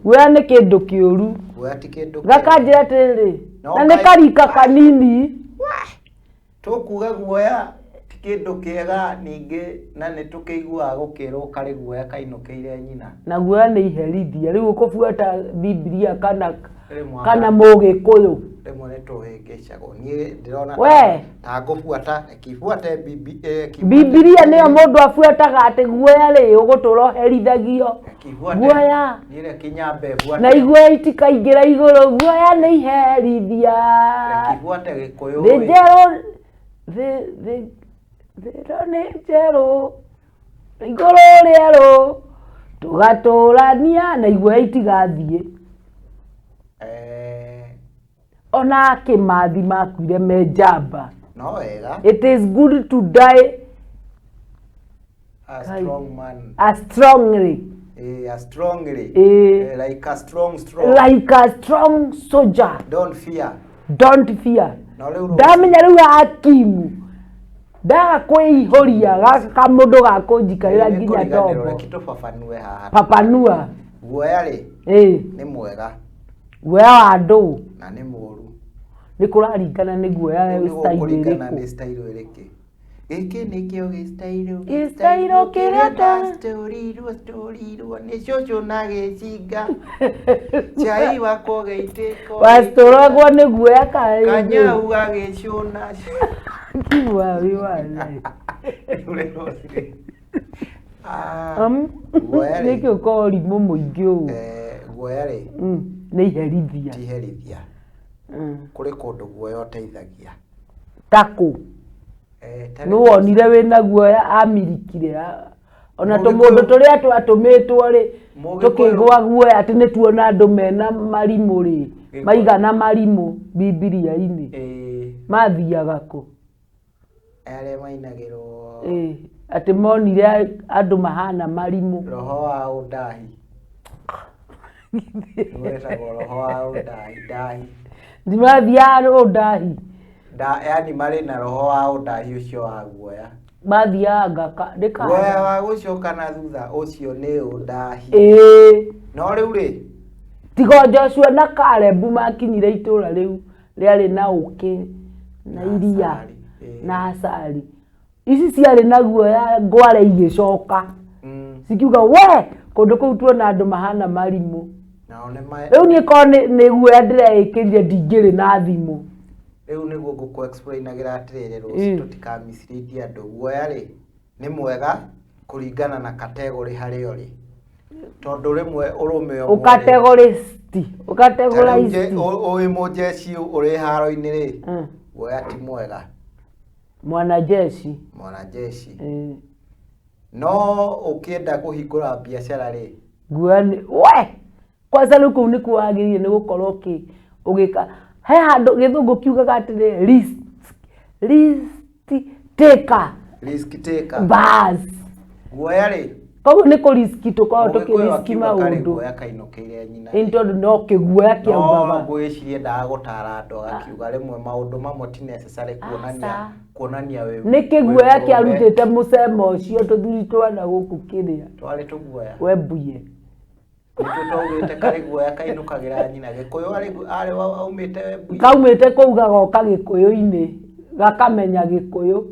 guoya nĩ kĩndũ kĩũru. Guoya ti kĩndũ kĩega. Gakanjĩra atĩrĩrĩ, No na nĩ karika kanini. Tũkuga guoya ti kĩndũ kĩega ningĩ na nĩ tũkĩiguaga gũkĩrwo karĩ guoya kainũkĩire nyina. Na guoya nĩ iherithia. Rĩu ũkũbuata Bibilia kana Rĩmwe kana Mũgĩkũyũ. Rĩmwe nĩ tũhĩngĩcagwo. Niĩ ndĩrona We. ta ngũbuata kibuate bibi Bibilia nĩyo mũndũ abuataga atĩ guoya rĩ ũgũtũra ũherithagio. Guoya. Niĩ reke nyambe buate. Na iguoya itikaingĩra igũrũ, guoya nĩ iherithia. Reke buate Gĩkũyũ. Thĩ njerũ, thĩ ĩno nĩ njerũ, igũrũ rĩerũ, tũgatũrania na iguoya itigathiĩ. Ona Kĩmathi makuire me njamba. No wega. It is good to die A strong man. A strongly. A strongly. Like a strong strong. Like a strong soldier. Don't fear. Don't fear. No rĩu Ndamenya rĩu hakimu ndaga kwĩihũria gaka kamũndũ gakũnjikarĩra nginya Nĩngũriganĩrwo, tombo. reke tũbabanue haha. Papanua. Guoya rĩ Ĩĩ. nĩ mwega. Guoya wa ndũ. Na nĩ mũũru. Nĩ kũraringana nĩ guoya Nĩ style gũkũringana ĩrĩkũ. nĩ style ĩrĩkũ. Gĩkĩ nĩkĩo gĩstairũ. Gĩstairũ kĩrĩa ndacitũrirwo citũrirwo nĩ cũcũ na gĩcinga. Chai wakwa ũgĩitĩka. Wacitũragwo nĩ guoya kana Kanyau gagĩcũna. Guoya rĩ. Nĩkĩ ũkorwo ũrimũ mũingĩ ũũ? Guoya rĩ. Nĩ iherithia. Ti iherithia. Kũrĩ kũndũ guoya ũteithagia. Ta kũ? Nĩ wonire wĩna guoya amirikire ona tũmũndũ tũrĩa twatũmĩtwo rĩ tũkĩgwa guoya atĩ nĩ tuona andũ mena marimũ rĩ maigana marimũ Bibilia-inĩ mathiaga kũ? Arĩa mainagĩrwo Atĩ monire andũ mahana marimũ. Roho wa ũndahi. Wetagwo roho wa ũndahi. Ndahi. Mathiaga ũndahi. Yani marĩ na roho wa ũndahi ũcio wa guoya. Mathiaga ngaka Guoya wa gũcoka na thutha ũcio nĩ ũndahi. No rĩu rĩ tiga Joshua na Caleb makinyire itũra rĩu rĩarĩ na ũkĩ na iria na acari. Ici ciarĩ na guoya ngware igĩcoka. Cikiuga we kũndũ kũu tuona andũ mahana marimũ. Nao nĩ ma Rĩu niĩ korwo nĩ guoya ndĩreĩkĩrire ndingĩrĩ na thimũ. Rĩu nĩguo ngũkũ explainagĩra atĩrĩrĩ, rũciũ tũtika mislead andũ. Guoya rĩ nĩ mwega kũringana na category harĩa ũrĩ, tondũ rĩmwe ũrũme ũmwe rĩ, Ũkategoristi, ta rĩu ũkategoristi. Ũĩ mũjeshi ũrĩ haro-inĩ rĩ, guoya ti mwega. Mwanajeshi. Mwanajeshi. No ũkĩenda kũhingũra biacara rĩ, Guoya nĩ we kwanza rĩu kũu nĩkuo wagĩrĩire nĩ gũkorwo ũgĩka he handũ gĩthũngũ kiugaga atĩrĩ risk, risk taker. Risk taker. Bas. Guoya rĩ, Koguo nĩ kũriski tũkoragwo Mũgĩkũyũ tũkĩriski akiuga karĩ maũndũ. guoya kainũkĩire nyina. Ĩ tondũ no kĩguoya No kĩaugaga. ngwĩciria endaga gũtara andũ agakiuga rĩmwe maũndũ mamwe ti necessary kuonania Aca. kuonania wĩ Nĩ kĩguoya wĩ mũrũme. kĩarutĩte mũcemo ũcio tũthuri twana gũkũ kĩrĩa. Twarĩ tũguoya. Wembuye. Nĩtuo twaugĩte karĩ guoya kainũkagĩra nyina. Gĩkũyũ arĩ aumĩte Wembuye. Kaumĩte kũu gagoka gĩkũyũ-inĩ gakamenya gĩkũyũ.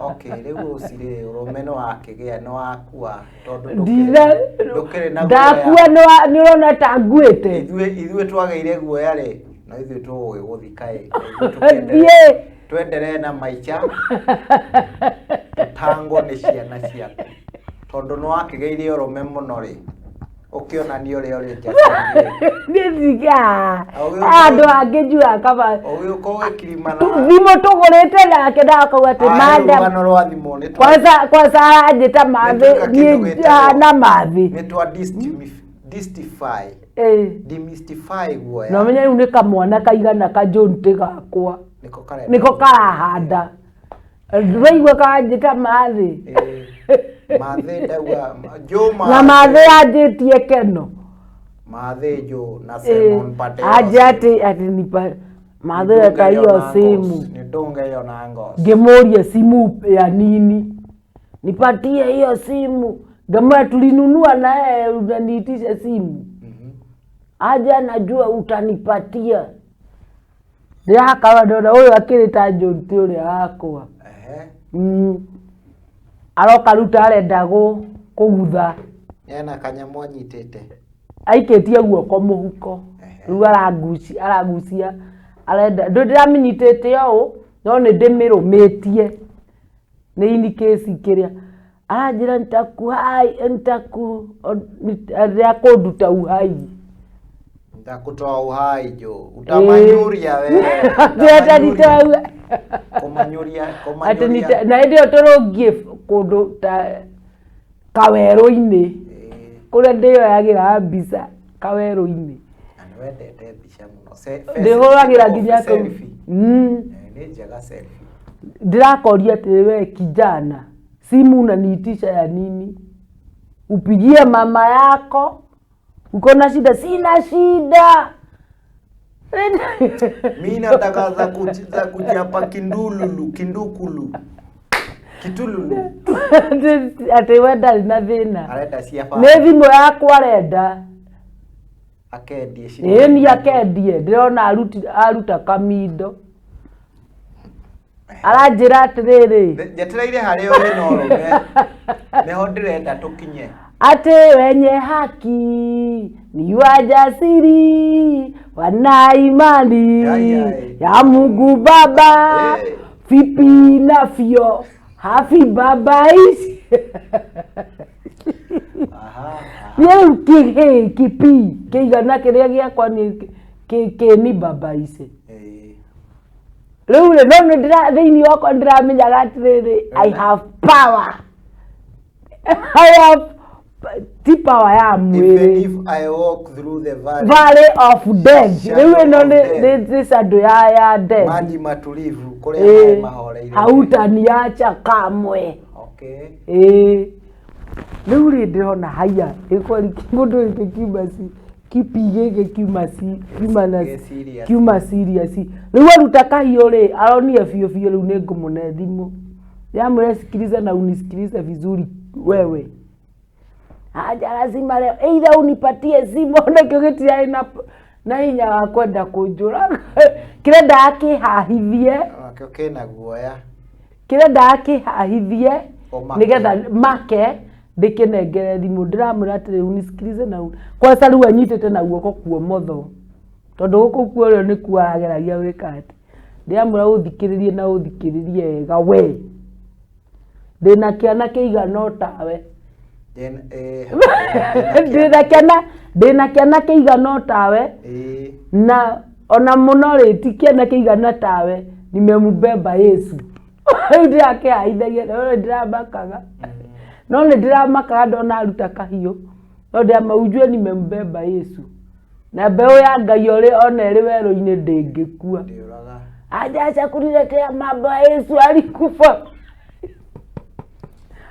Okay, rĩu rũci rĩ ũrũme nĩ wakĩgĩa nĩ wakua tondũ Ndina ndũkĩrĩ na ndakua guoya. nĩ ũrona ta nguĩte. Ithuĩ twagĩire guoya rĩ, no ithuĩ tũgũgĩgũthika ĩ. Thiĩ. Twenderee na maica tũtangwo nĩ ciana ciaku tondũ nĩ wakĩgĩire ũrũme mũno rĩ, ũkĩonania ũrĩa ũrĩ njacĩri. Niĩ ndiga andũ angĩ njugaga kaba Ũgĩũka ũgĩkirimana. Thimũ tũgũrĩte nake ndakauga atĩ Ah, madam rũgano rwa thimũ nĩ twa kwanza kwanza aranjĩta mathĩ Nĩ tweka niĩ kĩndũ gĩtagwo- na mathĩ. Nĩ twa demystify demystify guoya. Na ũmenye rĩu nĩ kamwana kaigana ka John gakwa. Nĩko karenda. Nĩko karahanda waigua karanjĩta mathĩ. Mathĩ ndauga Joe. Na mathĩ anjĩtie keno. Mathĩ Joe na Simon Pateo. Anje atĩ nipa mathĩ weka hiyo simu. Nidunge hiyo na ngozi. Ngĩmũria simu ya nini, nipatie hiyo simu. Ngamwambia tulinunua na yeye unaniitisha simu. Aje anajua utanipatia. Ndĩrakawa ndona ũyũ akĩrĩ ta John ti ũrĩa wakwa. Ehe. Aroka rĩu ta arenda kũgutha. Ena kanyamũ anyitĩte. Aikĩtie guoko mũhuko. Rĩu aragucia arenda ndũ ndĩramĩnyitĩte ũũ no nĩ ndĩmĩrũmĩtie nĩ in case kĩrĩa aranjĩra nitakuhai nitaku rĩa kũnduta uhai. Nitakutoa uhai Joe. Utamanyuria wewe. Atĩ nita Kũmanyuria atĩ kũmanyuria. nita na hĩndĩ ĩyo tũrũngiĩ kũndũ ta kawerũ-inĩ kũrĩa ndĩyoyagĩra mbica kawerũ-inĩ. Na nĩ wendete mbica mũno. Ndĩhũragĩra nginya kũu. Selfie. Nĩ njega selfie. Ndĩrakoria atĩrĩ, we kijana, simu unaniitisha ya nini? Upigie mama yako, uko na shida? Sina shida. Mi nataka za kuchapa kindululu kindukulu kitululu. Atĩ we ndarĩ na thĩna. Arenda cia Nĩ baba. thimũ yakwa arenda. Akendie Ĩĩ ni akendie ndĩrona aruta kamindo aranjĩra atĩrĩrĩ, Njetereire harĩa ũrĩ na ũrũme nĩho ndĩrenda tũkinye. Atĩ wenye haki ni wajasiri wana imani Ai, ai. ya Mungu Baba. Vipi nafyo hafi babaishi. Aha. Niĩ rĩu kĩhĩ kĩpi kĩigana kĩrĩa gĩakwa nĩ kĩni babaice. Rĩu rĩ no nĩ ndĩra thĩinĩ wakwa ndĩramenyaga atĩrĩrĩ, I have power, I have ti power ya Even mwĩrĩ. if I walk through the valley, Valley of death. Shadow Rĩu ĩno of nĩ death. nĩ shadow ya death. Maji matulivu kũrĩa maĩ mahoreire. Hautaniacha kamwe. Okay. Ĩĩ rĩu rĩ ndĩrona haya ĩkweri mũndũ gĩkĩ kiuma ci kipi gĩkĩ kiuma ci kiuma na Gĩ serious. kiuma serious. Rĩu aruta kahiũ rĩ aronire biũ biũ rĩu nĩ ngũmũne thimũ yamwĩra sikiliza na unisikilize vizuri wewe, haja lazima leo either unipatie simu nakĩo gĩtirarĩ na hinya wa kwenda kũnjũraga, kĩrenda akĩhahithie. Nakĩo kĩna guoya. Kĩrenda akĩhahithie. Ũmake. Nĩgetha make Ndĩkĩnengere thimũ, ndĩramwĩra atĩrĩ, unisikilize na kwanza rĩu anyitĩte na guoko kuomotho, tondũ gũkũ kuorĩo nĩkuo arageragia gwĩka atĩ. Ndĩramwĩra ũthikĩrĩrie na ũthikĩrĩrie wega we. Ndĩna kĩana kĩigana o tawe. Ndĩna kĩana kĩigana o tawe. Na ona mũno rĩ, ti kĩana kĩigana tawe, nimemubeba Yesu. Rĩu ndĩrakĩhaithagia, no nĩ ndĩramakaga. No nĩ ndĩramakaga ndona aruta kahiũ. No ndĩrama ujue nimembeba Yesu. Na mbeũ ya Ngai orĩ ona ĩrĩ werũ-inĩ ndĩngĩkua. Ndĩũraga. Ajacha kuniletea mambo ya Yesu alikufa.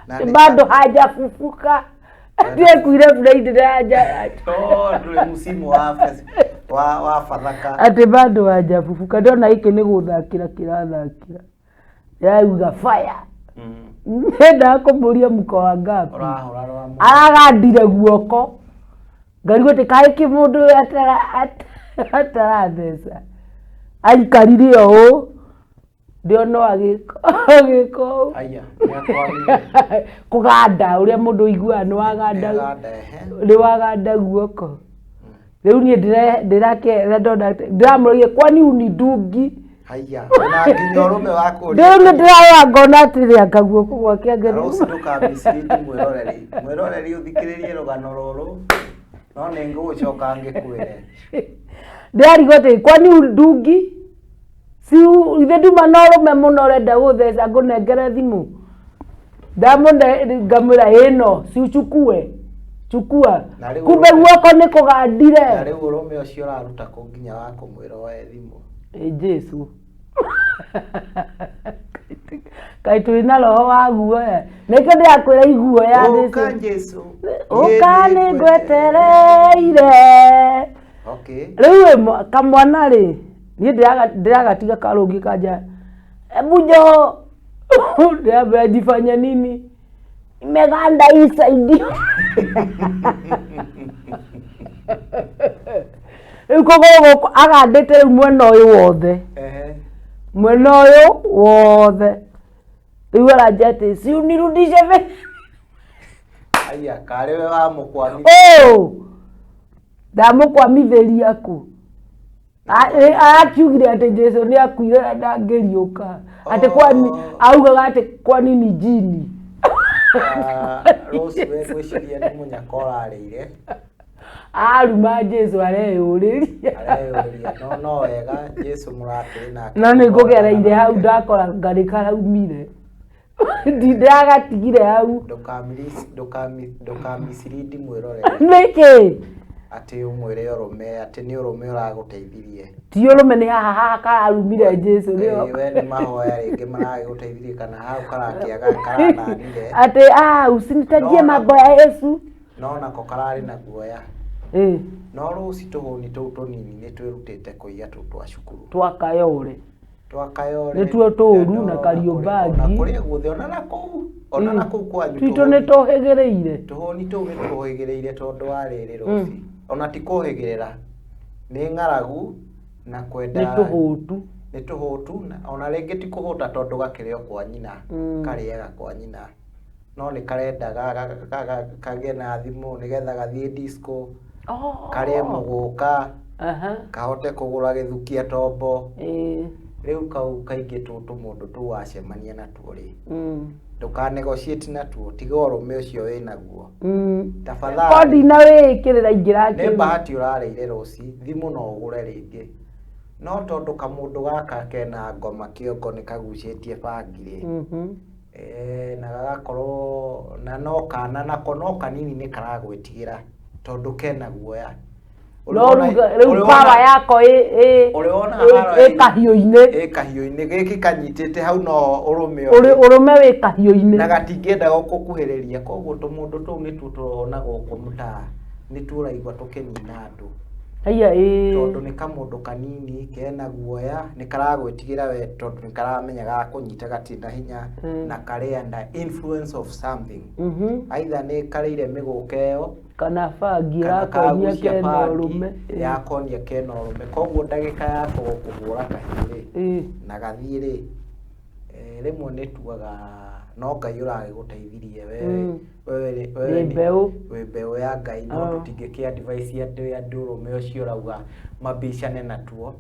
Na nĩ- Bado hajafufuka. Ndiekuire Friday haja Oh, ndũrĩ musimu wa wa Bathaka. atĩ bado hajafufuka. Ndona gĩkĩ nĩ gũthakĩra kĩrathakĩra. Yauga fire. Nyendaga kũmũria mko wangapi. Ũrahũra rwa mũndũ. Aragandire guoko. Ngarigwo atĩ kaĩ kĩ mũndũ ũyũ ataratheca. Aikarire o ũũ. Ndĩona o agĩka ũũ. Aya, nĩakwamire. Kũganda ũrĩa mũndũ ũiguaga nĩ waganda Nĩaganda, ehe. nĩ waganda guoko. Rĩu niĩ ndĩrakĩra ndona ndĩramũragia kwani unidungi. Haiya, ona nginya ũrũme wa kũria. Rĩu nĩ ndĩrarora ngona atĩrĩ anga guoko gwake anga Rose ndũkamĩcirindi mwĩroreri. Mwĩroreri ũthikĩrĩrie rũgano rũrũ, no nĩ ngũgũcoka ngĩkwĩre. Ndĩrarigwo atĩ kwani undungi si ithe nduma na ũrũme mũno ũrenda gũtheca ngũnengere thimũ. Ndamũne ngamwĩra ĩno si uchukue chukua. Na rĩu Kumbe ũrũme- guoko nĩ kũgandire. Na rĩu ũrũme ũcio ũraruta kũ nginya wa kũmwĩra oe thimũ. Ĩ Jesu. Kaĩ twĩ na roho wa guoya. Nĩkĩo ndĩrakwĩra iguoya Ũka nĩ Jesu. ũka nĩ ngwetereire. Okay. Rĩu ĩ kamwana rĩ, niĩ ndĩragatiga karũngi kanja. Hebu njoo. Ndĩrambĩra jifanye nini? Imeganda hii side. Rĩu kũgũrũ gũkũ agandĩte rĩu mwena ũyũ wothe. Ehe. Mwena ũyũ wothe. Rĩu aranjia atĩ si unirudishe be. Aya, karĩ we wamũkwamithia. Oh! Ndamũkwamithĩria kũ? Arakiugire atĩ Jesu nĩ akuire na ndangĩriũka. Atĩ kwani augaga atĩ kwani ni jini. Rose we ngwĩciria nĩ mũnyaka ũrarĩire. Aruma Jesu areyũrĩria. Areyũrĩria no no wega Jesu mũrakĩrĩ nake. No nĩ ngũgereire hau ndakora ngarĩ karaumire. Ndindagatigire hau. Ndũkamicirindi mwĩroreri. Nĩkĩ? Atĩ ũmwĩre ũrũme, atĩ nĩ ũrũme ũragũteithirie. Ti ũrũme nĩ haha haha kararumire Jesu nĩho. We nĩ mahoya rĩngĩ maragĩgũteithirie kana hau karakĩaga karananire. Atĩ ah usinitajie mambo ya Yesu. No nako kararĩ na guoya. No rũci tũhũni tũu tũnini nĩ twĩrutĩte kũiya tũu twa cukuru. Twakayore. Twakayore. Nĩtuo tũũru na Kariobangi. Ona kũrĩa guothe ona na kũu. Ona na kũu kwanyu. Twitũ nĩ tũhĩgĩrĩire. Tũhũni tũu nĩ tũhĩgĩrĩire tondũ wa rĩrĩ rũci. Ona ti kũhĩgĩrĩra. Nĩ ng'aragu na kwenda. Nĩ tũhũtu. Nĩ tũhũtu ona rĩngĩ ti kũhũta tondũ gakĩrĩ o kwa nyina. Karĩaga kwa nyina. No nĩ karenda kagĩe na thimũ nĩgetha gathiĩ disco. Karĩe mũgũka. Kahote kũgũra gĩthukia tombo. Rĩu kau kaingĩ tũtũ mũndũ tũu wacemania natuo rĩ. Ndũkanegotiate natuo, tiga ũrũme ũcio wĩnaguo. Tafadhali. Ko ndina wĩĩkĩrĩra ingĩrakĩrwo. Nĩ bahati ũrarĩire rũci, thimũ no ũgũre rĩngĩ. No tondũ kamũndũ gaka kena ngoma kĩongo nĩ kagucĩtie bangi rĩ. Na gagakorwo na no kana nako no kanini nĩ karagwĩtigĩra tondũ kena guoya. No rĩu power yako ĩ kahiũ-inĩ. Ĩ kahiũ-inĩ gĩkĩ kanyitĩte hau no ũrũme ũrĩ. Ũrũme wĩ kahiũ-inĩ. Na gatingĩenda gũkũkuhĩrĩria koguo tũmũndũ tũu nĩtuo tũrona gũkũ mũtaa nĩtuo ũraigua tũkĩnina andũ. Haiya ĩĩ. Tondũ nĩ kamũndũ kanini kena guoya nĩ karagwĩtigĩra we tondũ nĩ karamenya gakũnyita gatirĩ na hinya na karĩ under influence of something. Either nĩ karĩire mĩgũka ĩyo kana bangi ĩrakonia kena ũrũme. Yakonia kena ũrũme koguo ndagĩka yako gũkũhũra kahiũ rĩ na gathiĩ rĩ rĩmwe nĩ tuaga No Ngai ũragĩgũteithirie wewe. Wewe Wĩ mbeũ. Wĩ mbeũ ya Ngai, no tũtingĩkĩ advice andũ andũrũme ũcio ũrauga mabicane natuo.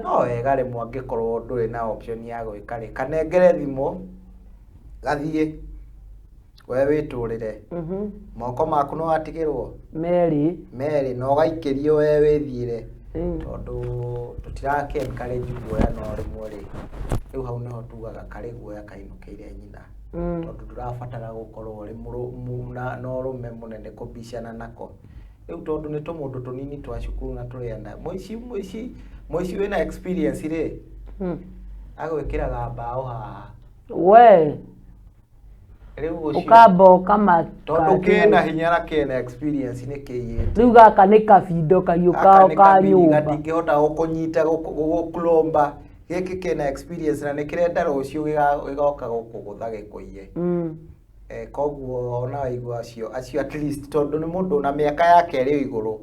No wega rĩmwe angĩkorwo ndũrĩ na option ya gwĩka rĩ, kanengere thimũ gathiĩ we wĩtũrĩre. Moko maku nĩ watigĩrwo Merĩ. Merĩ na ũgaikĩrio we wĩthiĩre. Tondũ tũtirake encourage guoya, no rĩmwe rĩ, rĩu hau nĩho tugaga karĩ guoya kainũkĩire nyina. Tondũ ndũrabatara gũkorwo ũrĩ na ũrũme mũnene kũbicana nako rĩu, tondũ nĩ tũmũndũ tũnini twa cukuru na tũrĩana mũici mũici mũici wĩna experience rĩ, agwĩkĩraga mbaũ haha. We. Rĩu ũcio Ũkamba ũkamaka. Tondũ kĩna hinya na kĩna experience nĩ kĩiyĩte. Rĩu gaka nĩ kabindo kaiũ Gaka kao nĩ ka kabiri nyũmba. Gatingĩhota gũkũnyita gũgũklomba. Gĩkĩ kĩna experience na nĩ kĩrenda rũciũ gĩgoka gũkũgũtha gĩkũiye. Koguo ona waigua acio at least, tondũ nĩ mũndũ na mĩaka yake ĩrĩ o igũrũ.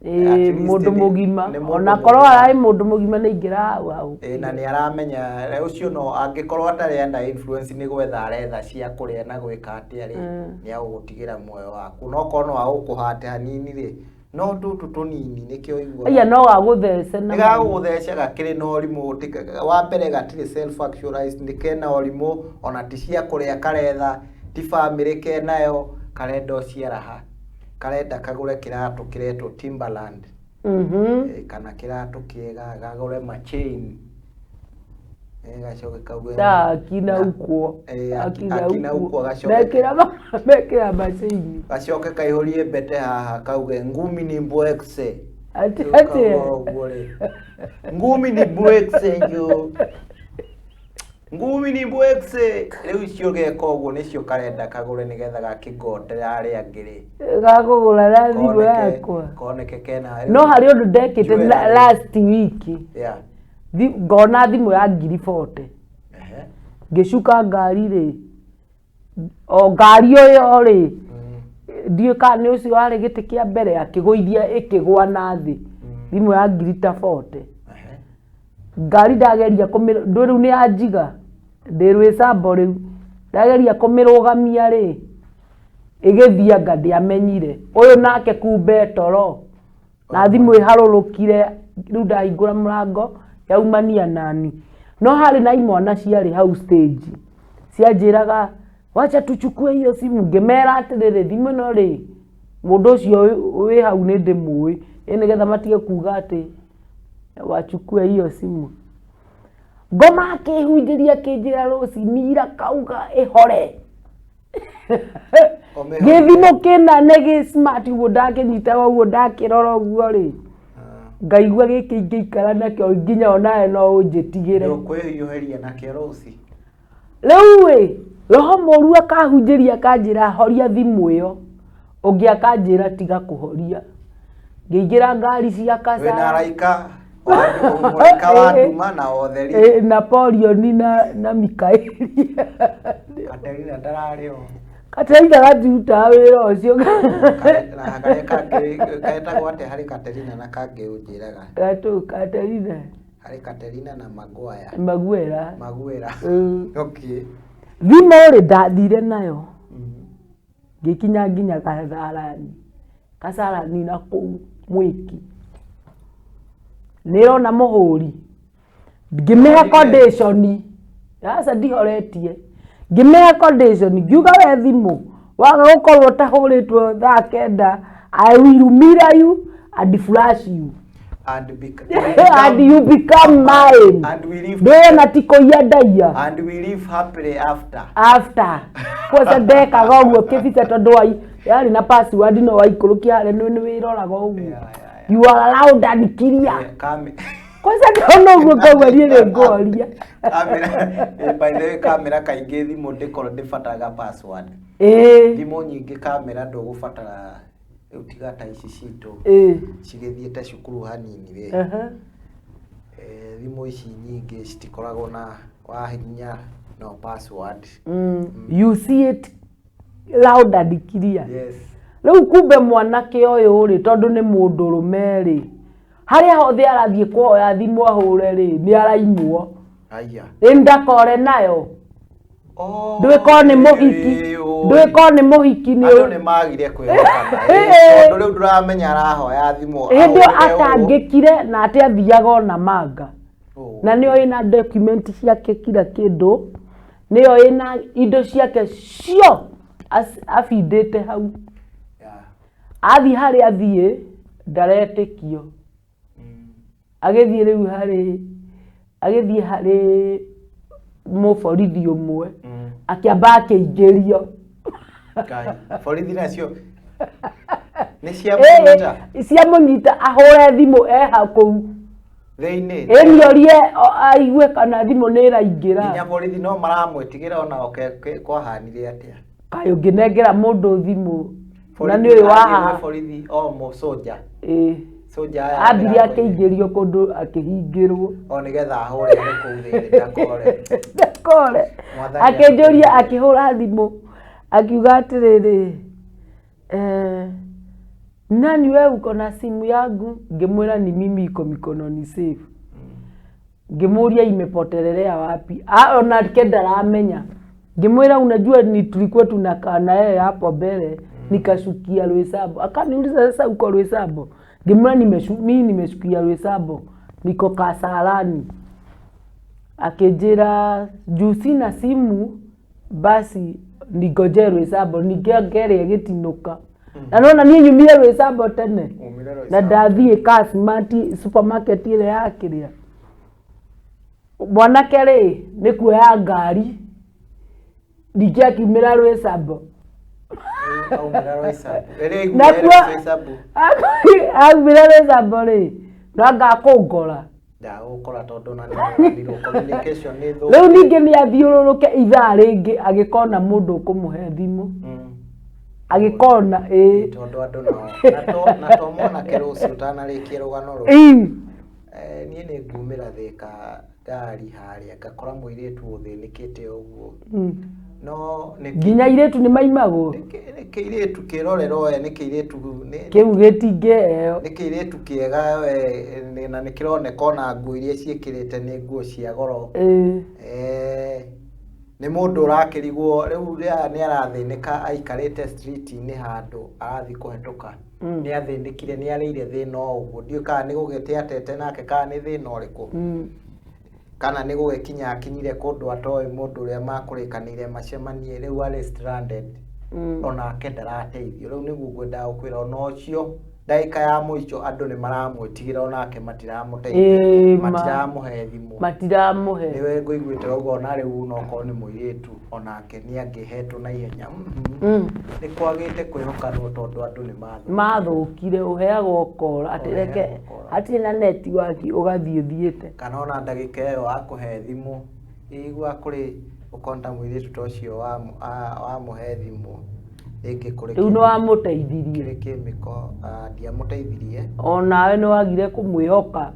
At Ĩĩ, least mũndũ mũgima. Nĩ mũndũ Ona korwo mũgima. ararĩ mũndũ mũgima nĩ ingĩra hau hau. Ĩ, na nĩ aramenya ũcio no angĩkorwo atarĩ under influence nĩ gwetha aretha cia kũrĩa na gwĩka atĩa rĩ, nĩ agũgũtigĩra muoyo waku, no korwo no agũkũhate hanini rĩ, no tũtũ tũnini nĩkĩo iguaga. Aya no gagũthece na Nĩ gagũgũtheca gakĩrĩ na ũrimũ. Wa mbere gatirĩ self actualized, nĩ kena ũrimũ, ona ti cia kũrĩa karetha, ti bamĩrĩ kenayo, karenda o ciaraha, karenda kagũre kĩratũ kĩretwo Timberland. Kana kĩratũ kĩega, gagũre machain. Gacoke kauge Ta akina ukwo. Akina ukwo gacoke Mekĩra macaini. Gacoke kaihũrie mbete haha kauge ngumi ni mbwekse. Ati Rĩu ati kauga ũguo rĩ, ngumi ni mbwekse njo ngumi ni mbwekse. Rĩu icio geka ũguo nĩcio karenda kagũre nĩgetha gakĩngondera arĩa angĩ rĩ. Gakũgũra na thimũ yakwa. Koneke kena No harĩ ũndũ ndekĩte jewelry. Last week. Ngona thimũ ya 40,000. Ngĩcuka ngari rĩ, o ngari ĩyo rĩ, ndiũĩ kana nĩ ũcio warĩ gĩtĩ kĩa mbere akĩgũithia ĩkĩgwa na thĩ, thimũ ya ngiri ta 40. Ngari ndageria kũmĩ ndũ rĩu nĩ yanjiga ndĩ rwĩcambo, rĩu ndageria kũmĩrũgamia rĩ, ĩgĩthiĩ anga ndĩamenyire ũyũ nake kumbe toro na thimũ ĩharũrũkire. Rĩu ndahingũra mũrango yaumania nani, no harĩ na imwana ciarĩ hau stage cianjĩraga, "Wacha tuchukue hiyo simu." Ngĩmera atĩrĩrĩ, thimũ ĩno rĩ, mũndũ ũcio wĩ hau nĩ ndĩmũĩ ĩ, nĩgetha matige kuga atĩ wachukue hiyo simu. Ngoma akĩhunjĩria akĩnjĩra rũci mira kauga ĩhore. Ũmĩhorere. Gĩthimũ kĩna nĩ gĩ smart ũguo, ndakĩnyita ũguo ndakĩrora ũguo rĩ, ngaigua gĩkĩ ingĩikara nakĩo nginya onawe no ũnjĩtigĩre. Ndũkwĩhiũhĩria nakĩo rũci. Rĩu ĩ roho mũru akahunjĩria akanjĩra horia thimũ ĩyo, ũngĩ akanjĩra tiga kũhoria. Ngĩingĩra ngari cia Wĩna Kasara. araika mũraika wa nduma na ũtheri. Napoleon na Mikaeli. Katerina ndararĩ o? Katerina gatirutaga wĩra ũcio. Na karĩa kangĩ getagwo atĩa? Harĩ Katerina na kangĩ ũnjĩraga. Gatũ Katerina. Harĩ Katerina na Maguaya. Maguera. Maguera. Okay. Thimũ rĩ, ndathire nayo ngĩkinya nginya Kasarani, Kasarani na kũu mwĩki nĩrona mũhũri, ngĩmĩhe condition. Aca, ndihoretie. Ngĩmĩhe condition ngiuga, "We thimũ, waga gũkorwo ũtahũrĩtwo thaa 9, I will mirror you and flash you And and you become mine." And we live Ndĩna ti kũiya ndaiya. And we live happily after. After kwanza ndekaga ũguo kĩbica tondũ wai yarĩ na password, no waikũrũkia harĩa nĩ wĩroraga ũguo. You are allowed and clear. Yeah, Kwanza ndona ũguo ngauga niĩ nĩ ngũhoria. Kamera, by the way, kamera kaingĩ thimũ ndĩkorwo ndĩbataraga password. Thimũ nyingĩ kamera ndũgũbatara rĩu, tiga ta ici citũ cigĩthiĩte cukuru hanini rĩ. Thimũ ici nyingĩ citikoragwo na wahihinya no password. You see it loud and clear. Yes. Rĩu kumbe mwanake ũyũ rĩ, tondũ nĩ mũndũrũme rĩ, harĩa hothe arathiĩ kuoya thimũ ahũre rĩ, nĩ araimwo. Aya. Ĩ ndakore nayo. Oh, Ndũĩkorwo nĩ mũhiki, ĩĩ, ũĩ. ndũĩkorwo nĩ mũhiki nĩ Andũ nĩ magire kwĩhokana. Ĩĩ. Tondũ rĩu ndũramenya arahoya thimũ. Hĩndĩ ĩyo ahũrĩre ũũ. atangĩkire na atĩ athiaga ona manga. Ũũ. Na nĩyo ĩna document ciake kila kĩndũ, nĩyo ĩna indo ciake cio abindĩte hau. Yeah. Athiĩ harĩa athiĩ ndaretĩkio. Agĩthiĩ rĩu harĩ, agĩthiĩ harĩ mũborithi ũmwe, akĩamba akĩingĩrio. Ngai, borithi nacio nĩ ciamũnyita. Ĩĩ, ciamũnyita ahũre thimũ eha kũu. Thĩinĩ. Ĩniorie aigue kana thimũ nĩ ĩraingĩra. Nginya borithi no maramwĩtigĩra ona oke kwahanire atĩa. Kaĩ ũngĩnengera mũndũ thimũ na Borithi nĩ ũyũ wa athiĩ gwĩ haha. borithi o mũcoja. Ĩĩ. Soja aya Ambire mĩrango-inĩ. akĩingĩrio kũndũ akĩhingĩrwo. O nĩgetha ahũre arĩ kũu thĩinĩ ndakore. Ndakore. Mwathani Akĩnjũria, akũteithie. akĩhũra thimũ akiuga atĩrĩrĩ, nani wewe uko na simu yangu? Ngĩmwĩra ni mimi iko mikononi safe. Ngĩmũria imepotelelea wapi? Ah, onake ndaramenya. Ngĩmwĩra unajua ni tulikuwa tunakaa na yeye hapo mbele, nikashukia Rwĩsambo. Akaniuliza sasa uko Rwĩsambo? Ngĩmwĩra mimi nimeshukia Rwĩsambo, niko Kasarani. Akĩnjĩra juu sina simu basi ningojee Rwĩsambo, ningĩongeria gĩtinũka. Na nona niĩ nyumire Rwĩsambo tene. Umire Rwĩsambo. Na ndathiĩ Kasmart supermarket ĩrĩa ya kĩrĩa. Mwanake rĩ nĩ kuoya ngari ningĩ akiumĩra Rwĩsambo. Aumĩra Rwĩsambo. Rĩrĩa Na aiguire kuo Rwĩsambo. aumĩra Rwĩsambo rĩ no anga akũngora. Ndagũkora tondũ ona nĩ moranirwo, communication nĩ thũku. Rĩu ningĩ nĩ athiũrũrũke ithaa rĩngĩ agĩkona mũndũ ũkũmũhe thimũ. Agĩkona ĩĩ. Tondũ andũ nao na to mwanake rũciũ ũtanarĩkia rũgano rũu. Ĩĩ. Niĩ nĩ ngumĩra Thĩka ngari harĩa ngakora mũirĩtu ũthĩnĩkĩte ũguo. No nĩ Nginya airĩtu nĩ maimagwo. Nĩ kĩirĩtu kĩrorero we, nĩ kĩirĩtu nĩ Kĩu gĩtingĩheo. Nĩ kĩirĩtu kĩega we, na nĩ kĩroneka ona nguo iria ciĩkĩrĩte nĩ nguo cia goro. Ĩĩ. Nĩ mũndũ ũrakĩrigwo rĩu rĩa nĩ arathĩnĩka aikarĩte street-inĩ handũ arathiĩ kũhetũka. Nĩ athĩnĩkire, nĩ arĩire thĩna o ũguo. Ndiũĩ kana nĩ gũgĩte atete nake kana nĩ thĩna ũrĩkũ. Kana nĩ gũgĩkinya akinyire kũndũ atoĩ mũndũ ũrĩa makũrĩkanĩire macemanie, rĩu arĩ stranded. Onake ndarateithio. Rĩu nĩguo ngwendaga gũkwĩra ona ũcio ndagĩka ya mũico andũ nĩ maramwĩtigĩra onake matiramũteithia. Ĩĩ, ma. Matiramũhe thimũ. Matiramũhe. Nĩwe ngũiguĩte ũguo ona rĩu no okorwo nĩ mũirĩtu onake nĩ angĩhetwo na ihenya. Nĩ kwagĩte kwĩhokanwo tondũ andũ nĩ mathũkire. Mathũkire, ũheagwo ũkora atĩ reke Ũheagwo ũkora. hatirĩ na network ũgathiĩ ũthiĩte. Kana ona ndagĩka ĩyo akũhe thimũ, igua kũrĩ ũkonta mũirĩtu ta ũcio wamũhe thimũ rĩngĩ kũrĩ Rĩu nĩ wamũteithirie. kĩrĩ kĩmĩko, ndiamũteithirie. Onawe nĩ wagire kũmwĩhoka.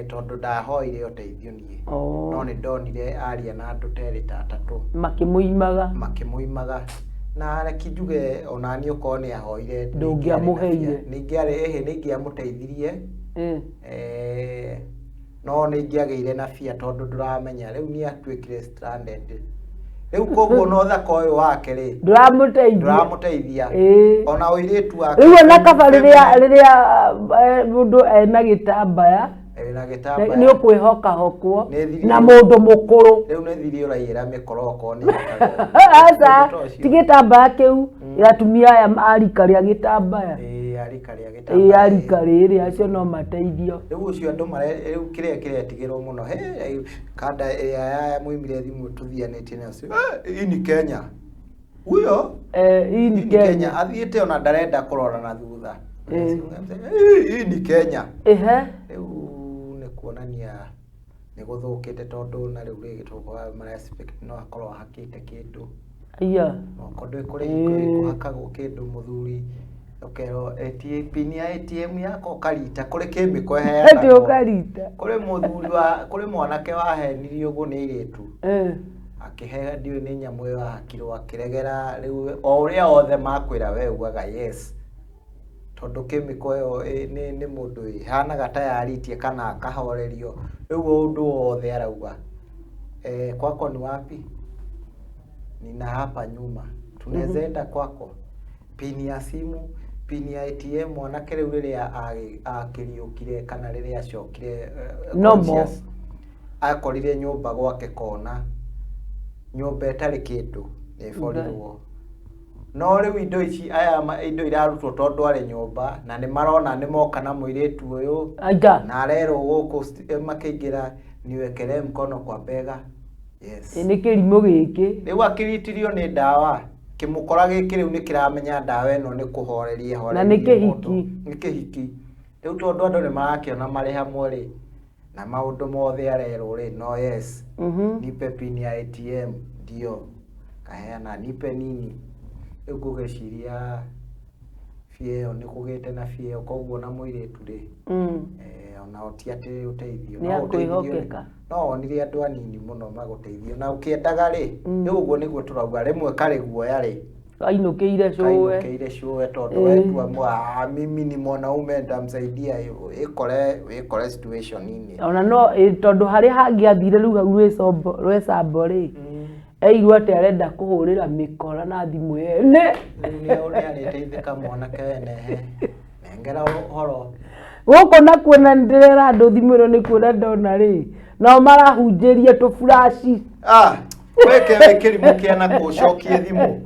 Tondũ ndahoire ũteithio niĩ. Oh. No nĩ ndonire aria na andũ ta erĩ ta atatũ. Makĩmũimaga. Makĩmũimaga. Na reke njuge ona niĩ okorwo nĩ ahoire, Ndũngĩamũheire. Nĩ ingĩamũteithirie. No nĩ ingĩagĩire na bia tondũ ndũramenya rĩu nĩ atuĩkire stranded. Rĩu koguo na ũthaka ũyũ wake rĩ, Ndũramũteithia. ndũramũteithia. Ĩĩ. Ona ũirĩtu wake. Rĩu ona kaba rĩrĩa mũndũ ena gĩtambaya, Ena gĩtambaya. nĩ ũkwĩhoka hokwo Nĩ thiri. na mũndũ mũkũrũ. Rĩu nĩ thiri ũraiyĩra mĩkoro okorwo nĩ ĩkagwo. Aca, Ũndũ ta ũcio. ti gĩtambaya kĩu, atumia aya a rika rĩa gĩtambaya. Ĩĩ, a rika rĩa gĩtambaya. Ĩĩ, a rika rĩrĩ, acio no mateithio. Rĩu ũcio andũ mare, rĩu kĩrĩa kĩretigĩrwo mũno, he, kanda ĩrĩa ya mũimire thimũ tũthianĩtie nayo, hii ni Kenya. Huyo? Hii ni Hii ni Kenya. Kenya. Athiĩte ona ndarenda kũrora na thutha. Hii ni Kenya. Ehe. Rĩu nĩ kuonania nĩ gũthũkĩte tondũ na rĩu rĩngĩ tũgũkorwo mara expect no akorwo ahakĩte kĩndũ. Iya. Okorwo ndũĩ kũrĩ hingo kũhakagwo kĩndũ mũthuri ũkerwo ATM, pin ya ATM yakwa ũkarita, kũrĩ kĩmĩko Atĩ ĩheanagwo. ũkarita. Kũrĩ mũthuri wa, kũrĩ mwanake wahenirio ũguo nĩ airĩtu. Akĩheo ndiũĩ nĩ nyamũ ĩyo ahakirwo akĩregera rĩu o ũrĩa othe makwĩra we ugaga yes. Tondũ kĩmĩko ĩyo nĩ mũndũ ĩhanaga ta yarĩtie kana akahorerio. Rĩu ũndũ wothe arauga. Kwakwa ni wapi? Nina hapa nyuma tunaweza enda kwako, pini ya simu, pini ya ATM. Mwanake rĩu rĩrĩa akĩriũkire kana rĩrĩa acokire No more. conscious, akorire nyũmba gwake kona, nyũmba ĩtarĩ kĩndũ, nĩ ĩborirwo. No rĩu indo ici aya indo irarutwo tondũ arĩ nyũmba na nĩ marona nĩ moka na mũirĩtu ũyũ Anga. Na arerwo gũkũ makĩingĩra, niwekelee mkono kwa bega, yes. Nĩ kĩrimũ gĩkĩ. Rĩu akĩritirio nĩ ndawa kĩmũkora gĩkĩ, rĩu nĩ kĩramenya ndawa ĩno nĩ kũhoreria. Na nĩ horerie kĩhiki. Mũndũ. Nĩ kĩhiki rĩu, tondũ andũ nĩ marakĩona marĩ hamwe rĩ, na maũndũ mothe arerwo rĩ, no yes, nipe pin ya ATM, ndio kaheana, nipe nini. Rĩu ngũgĩciria bia ĩyo nĩ kũgĩte na bia ĩyo, koguo na mũirĩtu rĩ, onao ti atĩ ũteithio Nĩ no ũteithio. akwĩhokeka. No wonire andũ anini mũno magũteithio na ũkĩendaga rĩ. Rĩu ũguo nĩguo tũrauga rĩmwe karĩ guoya rĩ, Kainũkĩire cũwe. Kainũkĩire cũwe tondũ wetua mwa, mimi ni mwanaume, nitamsaidia, wĩkore wĩkore situation-inĩ. Ona no tondũ harĩa hangĩ athire rĩu hau rwĩcambo rĩ, eirwo atĩ arenda kũhũrĩra mĩkora na thimũ ene. Rĩu nĩ arĩteithĩka mwanake wenehe nengera ũhoro. Gũkũ nakuo na nĩndĩrera andũ thimũ ĩno nĩ kuona ndona rĩ, nao marahunjĩria tũburaci. Ah, weke wĩ kĩrimũ kĩa na kũcokie thimũ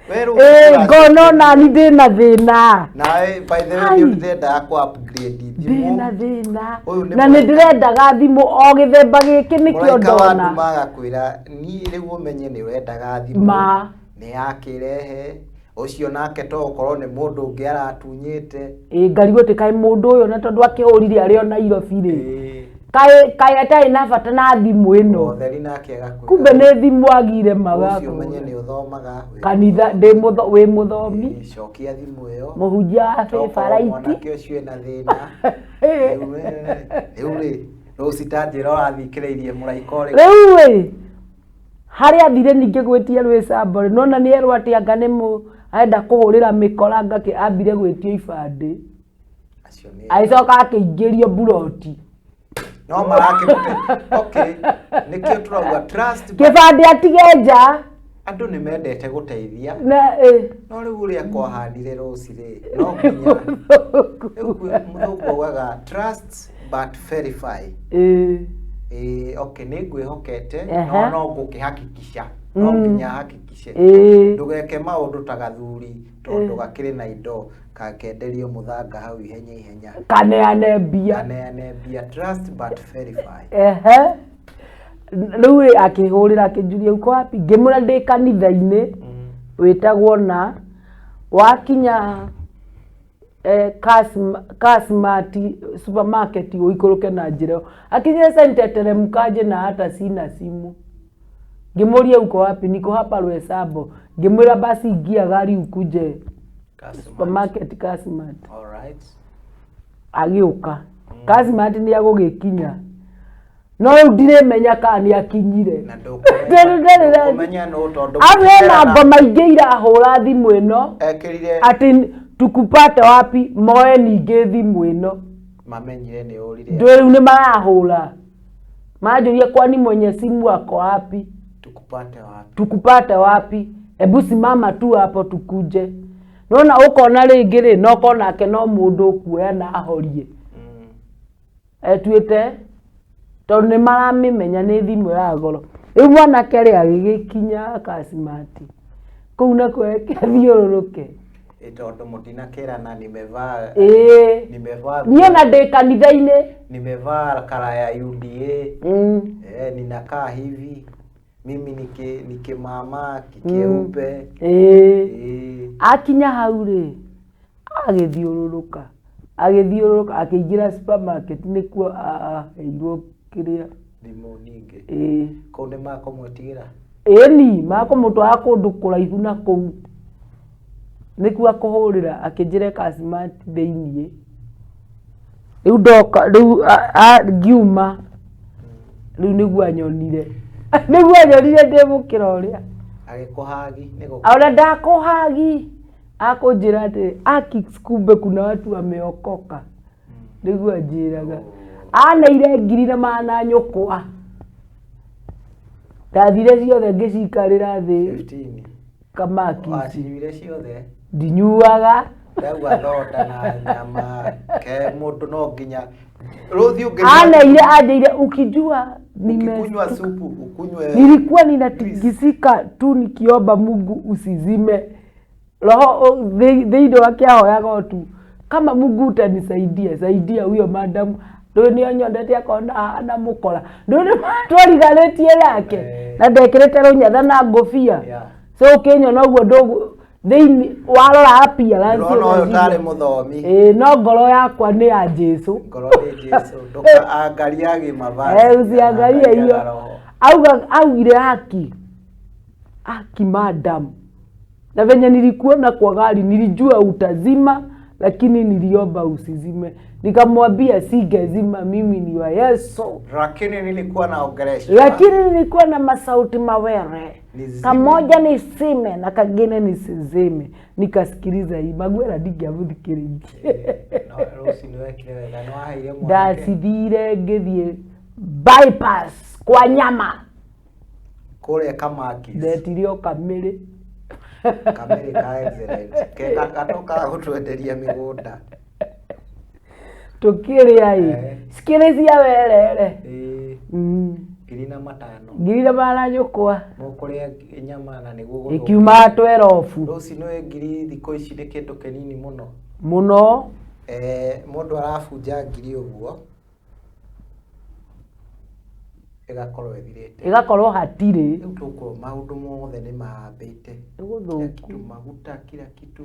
we rũciũ Ĩ, ngona onani ndĩna thĩna. Nawe by the way Ai. nĩ ndĩrendaga kũ upgrade thimũ. Ndĩna thĩna. Ũyũ nĩ Na nĩ mũraika. ndĩrendaga thimũ o gĩthemba gĩkĩ nĩkĩo Mũraika wa ndona. nduma agakwĩra niĩ rĩu ũmenye nĩ ũrendaga thimũ Ma. nĩ yakĩrehe ũcio nake to ũkorwo nĩ mũndũ ũngĩ aratunyĩte. Ĩ, ngarigwo atĩ kaĩ mũndũ ũyũ na tondũ akĩhũrire arĩ o Nairobi rĩ, Ĩĩ. kaĩ atarĩ na bata na thimũ ĩno. Mũtheri nake agakwĩra Kumbe nĩ thimũ agire. Ũcio ũmenye nĩ Magakũra ũthomaga kanitha ndĩ wĩ mũthomi. Ĩĩ, cokia thimũ ĩyo. Mũhunjia wa Tokorwo baraiti. mwanake ũcio ena thĩna rĩu rĩu rĩ rũci ta njĩra ũrathikĩrĩirie mũraika ũrĩkũ? Rĩu ĩ, harĩa athire ningĩ gwĩtia rwĩcambo rĩ, nona nĩ erwo atĩ anga nĩ mũ arenda kũhũrĩra mĩkora, anga ambire gwĩtio ibandĩ. Acio nĩ Agĩcoka akĩingĩrio buroti. No marakĩmũte, okay, nĩkĩo tũrauga trust but Kĩbandĩ atige nja. Andũ nĩ mendete gũteithia. Na ĩ. No rĩu ũrĩa kwahanire rũci rĩ, no nginya rĩu mũthũngũ augaga trust but verify. Ĩĩ, okay, nĩ ngwĩhokete, no no ngũkĩhakikisha, no nginya hakikishe. Ndũgeke maũndũ ta gathuri tondũ gakĩrĩ na indo kakenderio mũthanga hau ihenya ihenya. Kaneane mbia. Kaneane mbia. Trust but verify. Ehe, rĩu ĩ, akĩhũrĩra akĩnjuria uko wapi, ngĩmwĩra ndĩ kanitha-inĩ wĩtagwo na wakinya Kasmart supermarket ũikũrũke na njĩra ĩyo. Akinyire sasa nitateremkaje na hata sina simu? Ngĩmũria uko wapi, niko hapa Rwesambo. Ngĩmwĩra basi ingia gari ukuje Kasmart. Supermarket Kasmart. Alright. Agĩũka Kasmart, nĩ agũgĩkinya, no rĩu ndirĩmenya kana nĩ akinyire. Na ndũkũmenya nũ tondũ Amu hena mũtigerana. ngoma ingĩ irahũra thimũ ĩno Ekĩrire atĩ tukupate wapi, moe ningĩ thimũ ĩno. Mamenyire nĩ ũrire. Ndũĩ rĩu nĩ marahũra manjũria kwani mwenye simu ako wapi? Tukupate wapi? Tukupate wapi, ebu simama tu hapo tukuje. Nona ũkona rĩngĩ rĩ, no konake no mũndũ ũkuoya na ahorie etuĩte tondũ nĩ maramĩmenya nĩ thimũ ya goro. Rĩu mwanake rĩ, agĩgĩkinya Kasimati kũu nakuo eke athiũrũrũke. Ĩ, tondũ mũtinakĩrana nimevaa Ĩĩ. Nimevaa Niĩ ona ndĩ kanitha-inĩ. Nimevaa kala ya UDA. Eh, ninakaa hivi mimi nikimama kikeupe. Ĩĩ. Eh, Akinya hau rĩ, agĩthiũrũrũka agĩthiũrũrũka akĩingĩra supermarket nĩkuo aheirwo kĩrĩa. Thimũ ningĩ. Ĩĩ. Kũu nĩ makũmwĩtigĩra. Ĩni makũmũtwara kũndũ kũraihu na kũu nĩkuo akũhũrĩra akĩnjĩra Kasimati thĩiniĩ. Rĩu ndoka rĩu ngiuma rĩu nĩguo anyonire ndĩ mũkĩra ũrĩa. Agĩkũhagi nĩ gũkũ. Ona ndakũhagi, akũnjĩra atĩ aki kumbe kuna watu wameokoka, nĩguo anjĩraga aneire ngiri na magana nyũkwa. Ndathire ciothe ngĩcikarĩra thĩ. 15. Kamaki. Wacinyuire ciothe? Ndinyuaga. Ndauga thonda na nyama ke mũndũ no nginya rũthiĩ ũngĩnyua Aneire anjĩire ukijua nime ukikunywa supu ukunywe. Nilikuwa ninatikisika tu nikiomba Mungu usizime roho thĩinĩ wake, ahoyaga o tu kama Mungu utanisaidia, saidia huyo madamu ndũĩ nĩ anyondete akona ahana mũkora, ndũĩ nĩ twariganĩtie nake. Eh. Na ndekĩrĩte rũnyatha na ngũbia. So ũkĩnyona ũguo ndũgũ thĩinĩ warora appearance Ndĩrona ũyũ ũgeciria, tarĩ mũthomi. Ĩĩ, no ngoro yakwa nĩ ya Jesu. Ngoro nĩ Jesu, ndũkaangaliage mavazi. Eh, usiangalie hiyo. Angalia roho. Auga augire haki haki madam, na venye nilikuona kwa gari nilijua utazima, lakini niliomba usizime. Nikamwambia singezima, mimi ni wa Yesu. Lakini nilikuwa naongeleshwa. Lakini nilikuwa na masauti mawere, Nizime. kamoja nisime na kagine nisizime. Nikasikiliza hii magwera ndingĩamũthikĩrĩirie. No, rũcinĩ wekire wega nĩ waheire mwanake. Ndacithire ngĩthiĩ bypass kwa nyama. Kũrĩa Kamakis. Ndetirio kamĩrĩ. Kamĩrĩ ka excellent ke gatokaga gũtwenderia mĩgũnda. Tũkĩrĩa ĩ Eh. cikĩrĩ cia werere. Ĩĩ, 500. 400 nyũkwa. Mũkũrĩa nyama na nĩguo gũthũkia. Ĩkiuma twerobu. Rũcinĩ ngiri thikũ ici nĩ kĩndũ kĩnini mũno. Mũno. Eh, mũndũ arabunja ngiri ũguo ĩgakorwo ĩthirĩte. Ĩgakorwo hatirĩ. Rĩu tũkũ maũndũ mothe nĩ mahambĩte. Nĩ Kila gũthũku. kitu maguta, kila kitu.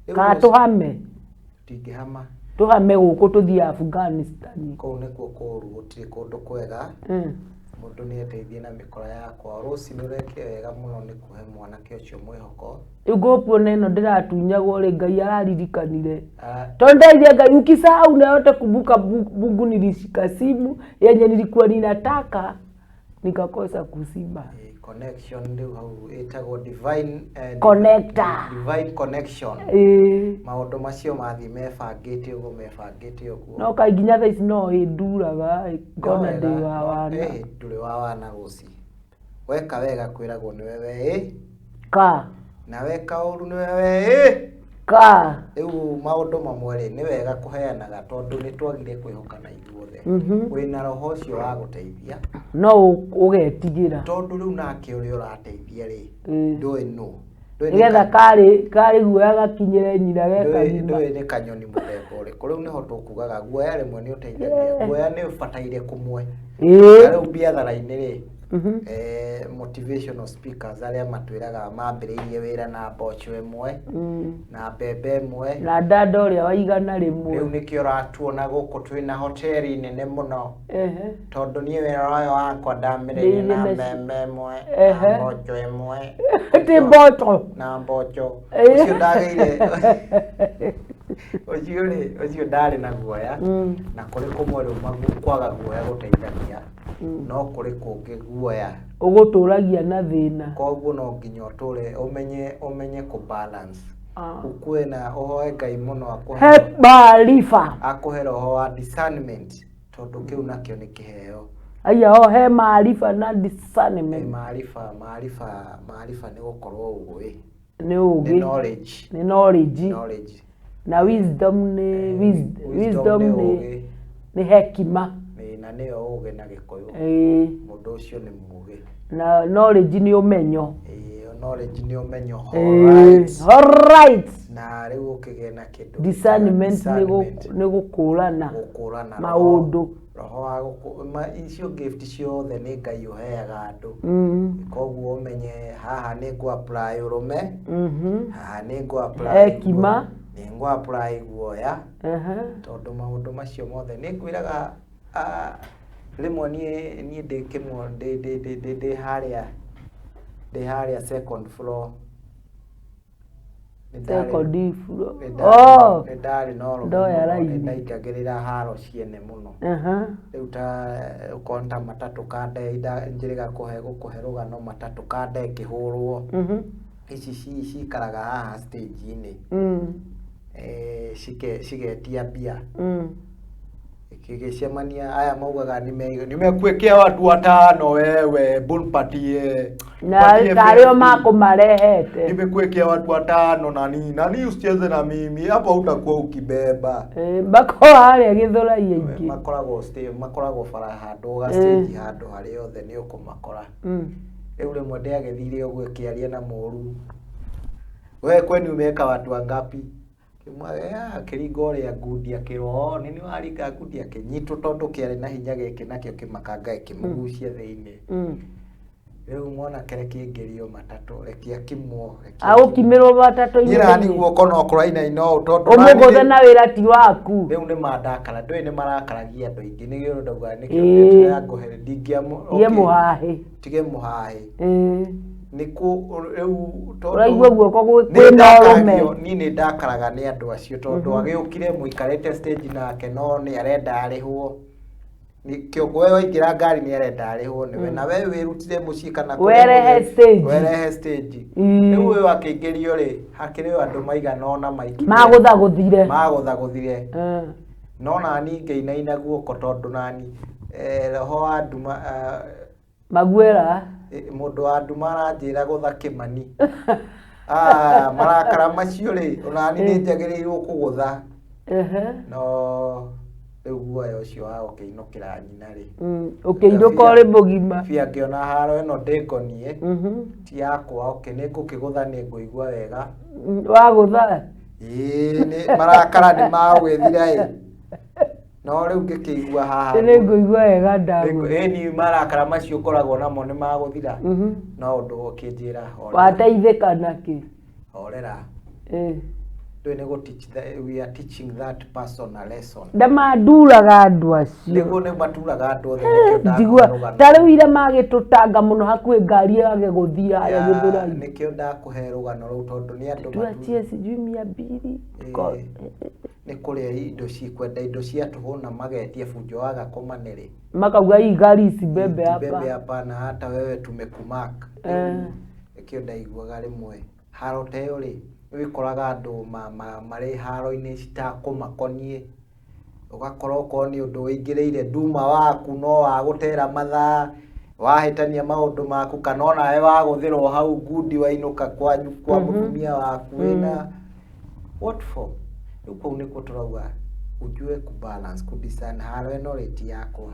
Rĩu Kana rũci- tũhame. Tũtingĩhama. Tũhame gũkũ tũthiĩ Afghanistan. Kũu nĩkuo kũũru, gũtirĩ kũndũ kwega. Mũndũ nĩ eteithie na mĩkora yakwa. Rũcinĩ ũrekire wega mũno nĩ kũhe mwanake ũcio mwĩhoko. Rĩu ngũkuona ĩno ndĩratunyagwo rĩ, Ngai araririkanire. Ara- Tondũ ndaithia Ngai ukisahau na yote kumbuka Mungu, nilishika simu yenye nilikuwa ninataka nikakosa kuzima. Eh, connection rĩu hau ĩtagwo divine Connector. Divine connection. Ĩĩ. Maũndũ macio mathiĩ mebangĩte ũguo mebangĩte ũguo. No kaĩ nginya thaa ici no ĩnduraga ngona No ndĩ wega, wa wana. Eh, ndũrĩ wa wana rũci. Weka wega kwĩragwo nĩwe we ĩ, Ka na weka ũru nĩwe we ĩ. Ka Rĩu maũndũ mamwe rĩ nĩ wega kũheanaga tondũ nĩ twagire kwĩhokana ithuothe. Wĩna roho ũcio wa gũteithia. No ũgetigĩra. Tondũ rĩu nake ũrĩa ũrateithia rĩ, ndũĩ nũ. Ndũĩ nĩ Nĩgetha karĩ karĩ guoya gakinyĩre nyina gekagima. Ndũĩ nĩ kanyoni mũthemba ũrĩkũ. Rĩu nĩho tũkugaga guoya rĩmwe nĩ ũteithagia. Guoya nĩ ũbataire kũmwe. Na rĩu biathara-inĩ rĩ, eh, motivational speakers arĩa matwĩraga mambĩrĩirie wĩra na mboco ĩmwe na mbembe ĩmwe. Na ndanda ũrĩa wa igana Rĩu rĩmwe. nĩkĩo ũratuona gũkũ twĩna hoteli nene mũno. Ehe. Tondũ niĩ wĩra ũyũ wakwa ndambĩrĩirie na Ndĩire mbembe ĩmwe Ehe. na mboco ĩmwe. Ti mboco. Na mboco. Eh. Ũcio ndagĩire ũcio rĩ, ũcio ndarĩ na guoya. Na kũrĩ kũmwe rĩu kwaga guoya gũteithagia, no kũrĩ kũngĩ guoya Ũgũtũragia na thĩna. Koguo no nginya ũtũre ũmenye ũmenye kũ balance. Ah. Ũkue na ũhoe Ngai mũno akũhe He maarifa. Akũhe roho wa discernment tondũ kĩu nakĩo nĩ kĩheo. Aya o he maarifa na Ĩ, discernment. Maarifa maarifa maarifa nĩ gũkorwo ũĩ. Nĩ Nĩ ũgĩ. knowledge. Nĩ knowledge. Knowledge. Na wisdom nĩ Wisdom wisdom nĩ nĩ ũgĩ. nĩ hekima. Ĩ, na nĩyo ũgĩ na Gĩkũyũ. Ĩĩ. Mũndũ ũcio nĩ mũgĩ. Na knowledge nĩ ũmenyo. Ĩ, knowledge nĩ ũmenyo. Ĩĩ. Alright. Alright. Na rĩu ũkĩgĩe na kĩndũ Discernment nĩ discernment. nĩ gũkũrana Gũkũrana maũndũ. Roho wa icio gift ciothe nĩ Ngai ũheaga andũ. Koguo ũmenye haha nĩ ngũ apply ũrũme, haha nĩ ngũ apply Hekima. nĩ ngũ apply guoya. Ehe. Tondũ maũndũ macio mothe nĩ ngwĩraga, ah, rĩmwe niĩ ndĩ kĩmwe ndĩ harĩa second floor. Nĩ Second floor. Oh. nĩ ndarĩ na ũrũme Ndoya mũno, nĩ raini. ndaingagĩrĩra haro ciene mũno. Rĩu ta ũkona ta matatũ kande njĩrĩga kũhe gũkũhe rũgano matatũ kande ĩkĩhũrwo. Ici cikaraga haha stage-inĩ. Eh, cigetia mbia. Gĩgĩcemania aya maugaga nimekuwekea watu watano, wewe bunpatie Na tarĩ o makũmarehete. Nimekuwekea watu watano, nani nani, usicheze na mimi hapa, utakuwa ukibeba. Eh, makoragwo harĩa Gĩthũrai aingĩ. Makoragwo makoragwo bara handũ ga stage, handũ harĩa othe nĩ ũkũmakora. Rĩu rĩmwe ndĩagĩthire ũguo ĩkĩaria na mũru, we kwenu umeweka watu wangapi? Akĩringa ũrĩa ngundi, akĩrwo, "Oh, nĩ waringa ngundi." Akĩnyitwo tondũ kĩarĩ na hinya gĩkĩ, nakĩo kĩmakanga gĩkĩmũgucia thĩinĩ. Rĩu mwanake reke aingĩrio matatũ, reke akimwo, reke Agũkimĩrwo matatũ-inĩ. Niĩ nani guoko no kũrainaina ũũ tondũ Ũmũgũthe na wĩra ti waku. Rĩu nĩ mandakara, ndũĩ nĩ marakaragia andũ aingĩ, nĩkĩo ndauga nĩkĩo ndĩrangũhe ndingĩamũ. Tige mũhahĩ. Tige mũhahĩ. Nĩkũ rĩu tondũ Ũraigua guoko nĩ kwĩna ũrũme. ndakaragio, niĩ nĩ ndakaraga nĩ andũ acio tondũ agĩũkire mũikarĩte stage nake, no nĩ arenda arĩhwo. Nĩ kĩongo, we waingĩra ngari nĩ arenda arĩhwo nĩwe, na we wĩrutire mũciĩ kana kũrĩa Werehe stage. Werehe stage. Rĩu ũyũ akĩingĩrio rĩ, hakĩrĩ o andũ maigana ũna maikire Magũthagũthire. Magũthagũthire. No nani ngĩinaina guoko tondũ nani roho wa nduma Maguera. Mũndũ wa nduma aranjĩra gũtha kĩmani. Ah, marakara macio rĩ, onani nĩ njagĩrĩirwo kũgũtha. No rĩu guoya ũcio wa gũkĩinũkĩra nyina rĩ, Ũkĩinũka ũrĩ mũgima. Bia ngĩona haro ĩno ndĩngoniĩ, ti yakwa, okay, nĩ ngũkĩgũtha, nĩ ngũigua wega. Wagũtha. Ĩĩ, nĩ marakara nĩ magwĩthira ĩ, no rĩu ngĩkĩigua haha Nĩ ngũigua wega ndagũtha. Ĩni marakara macio ngoragwo namo nĩ magũthira, no ũndũ ũkĩnjĩra horera. Wateithĩka nakĩ? Horera. Ndũĩ nĩ gũ teach we are teaching that person a lesson. Ndamanduraga andũ acio. Nĩguo nĩ maturaga andũ othe, nĩkĩo ndakũhe Njigua rũgano. Ta rĩu ira magĩtũtanga mũno hakuhĩ ngari yage gũthiĩ harĩa Ya, Gĩthũrai. Nĩkĩo ndakũhe rũgano rũu tondũ nĩ andũ Tuachie sijui 200. Nĩ kũrĩa indo cikwenda indo cia tũhũ na magetia bunjo waga kũmanĩrĩ. Makauga hii gari isibebe Bebe hapa. Hapa na hata wewe tumekumark. Nĩkĩo ndaiguaga rĩmwe haro ta ĩyo rĩ, wĩkoraga andũ marĩ haro-inĩ citakũmakoniĩ, ũgakora okorwo nĩ ũndũ wĩingĩrĩire nduma waku no wagũtera mathaa, wahĩtania maũndũ maku, kana onawe wagũthĩrwo hau ngundi wainũka kwanyu kwa mũtumia waku wĩna what for. Rĩu kũu nĩkuo tũrauga ujue kubalance, kudiscern haro ĩno rĩ ti yakwa.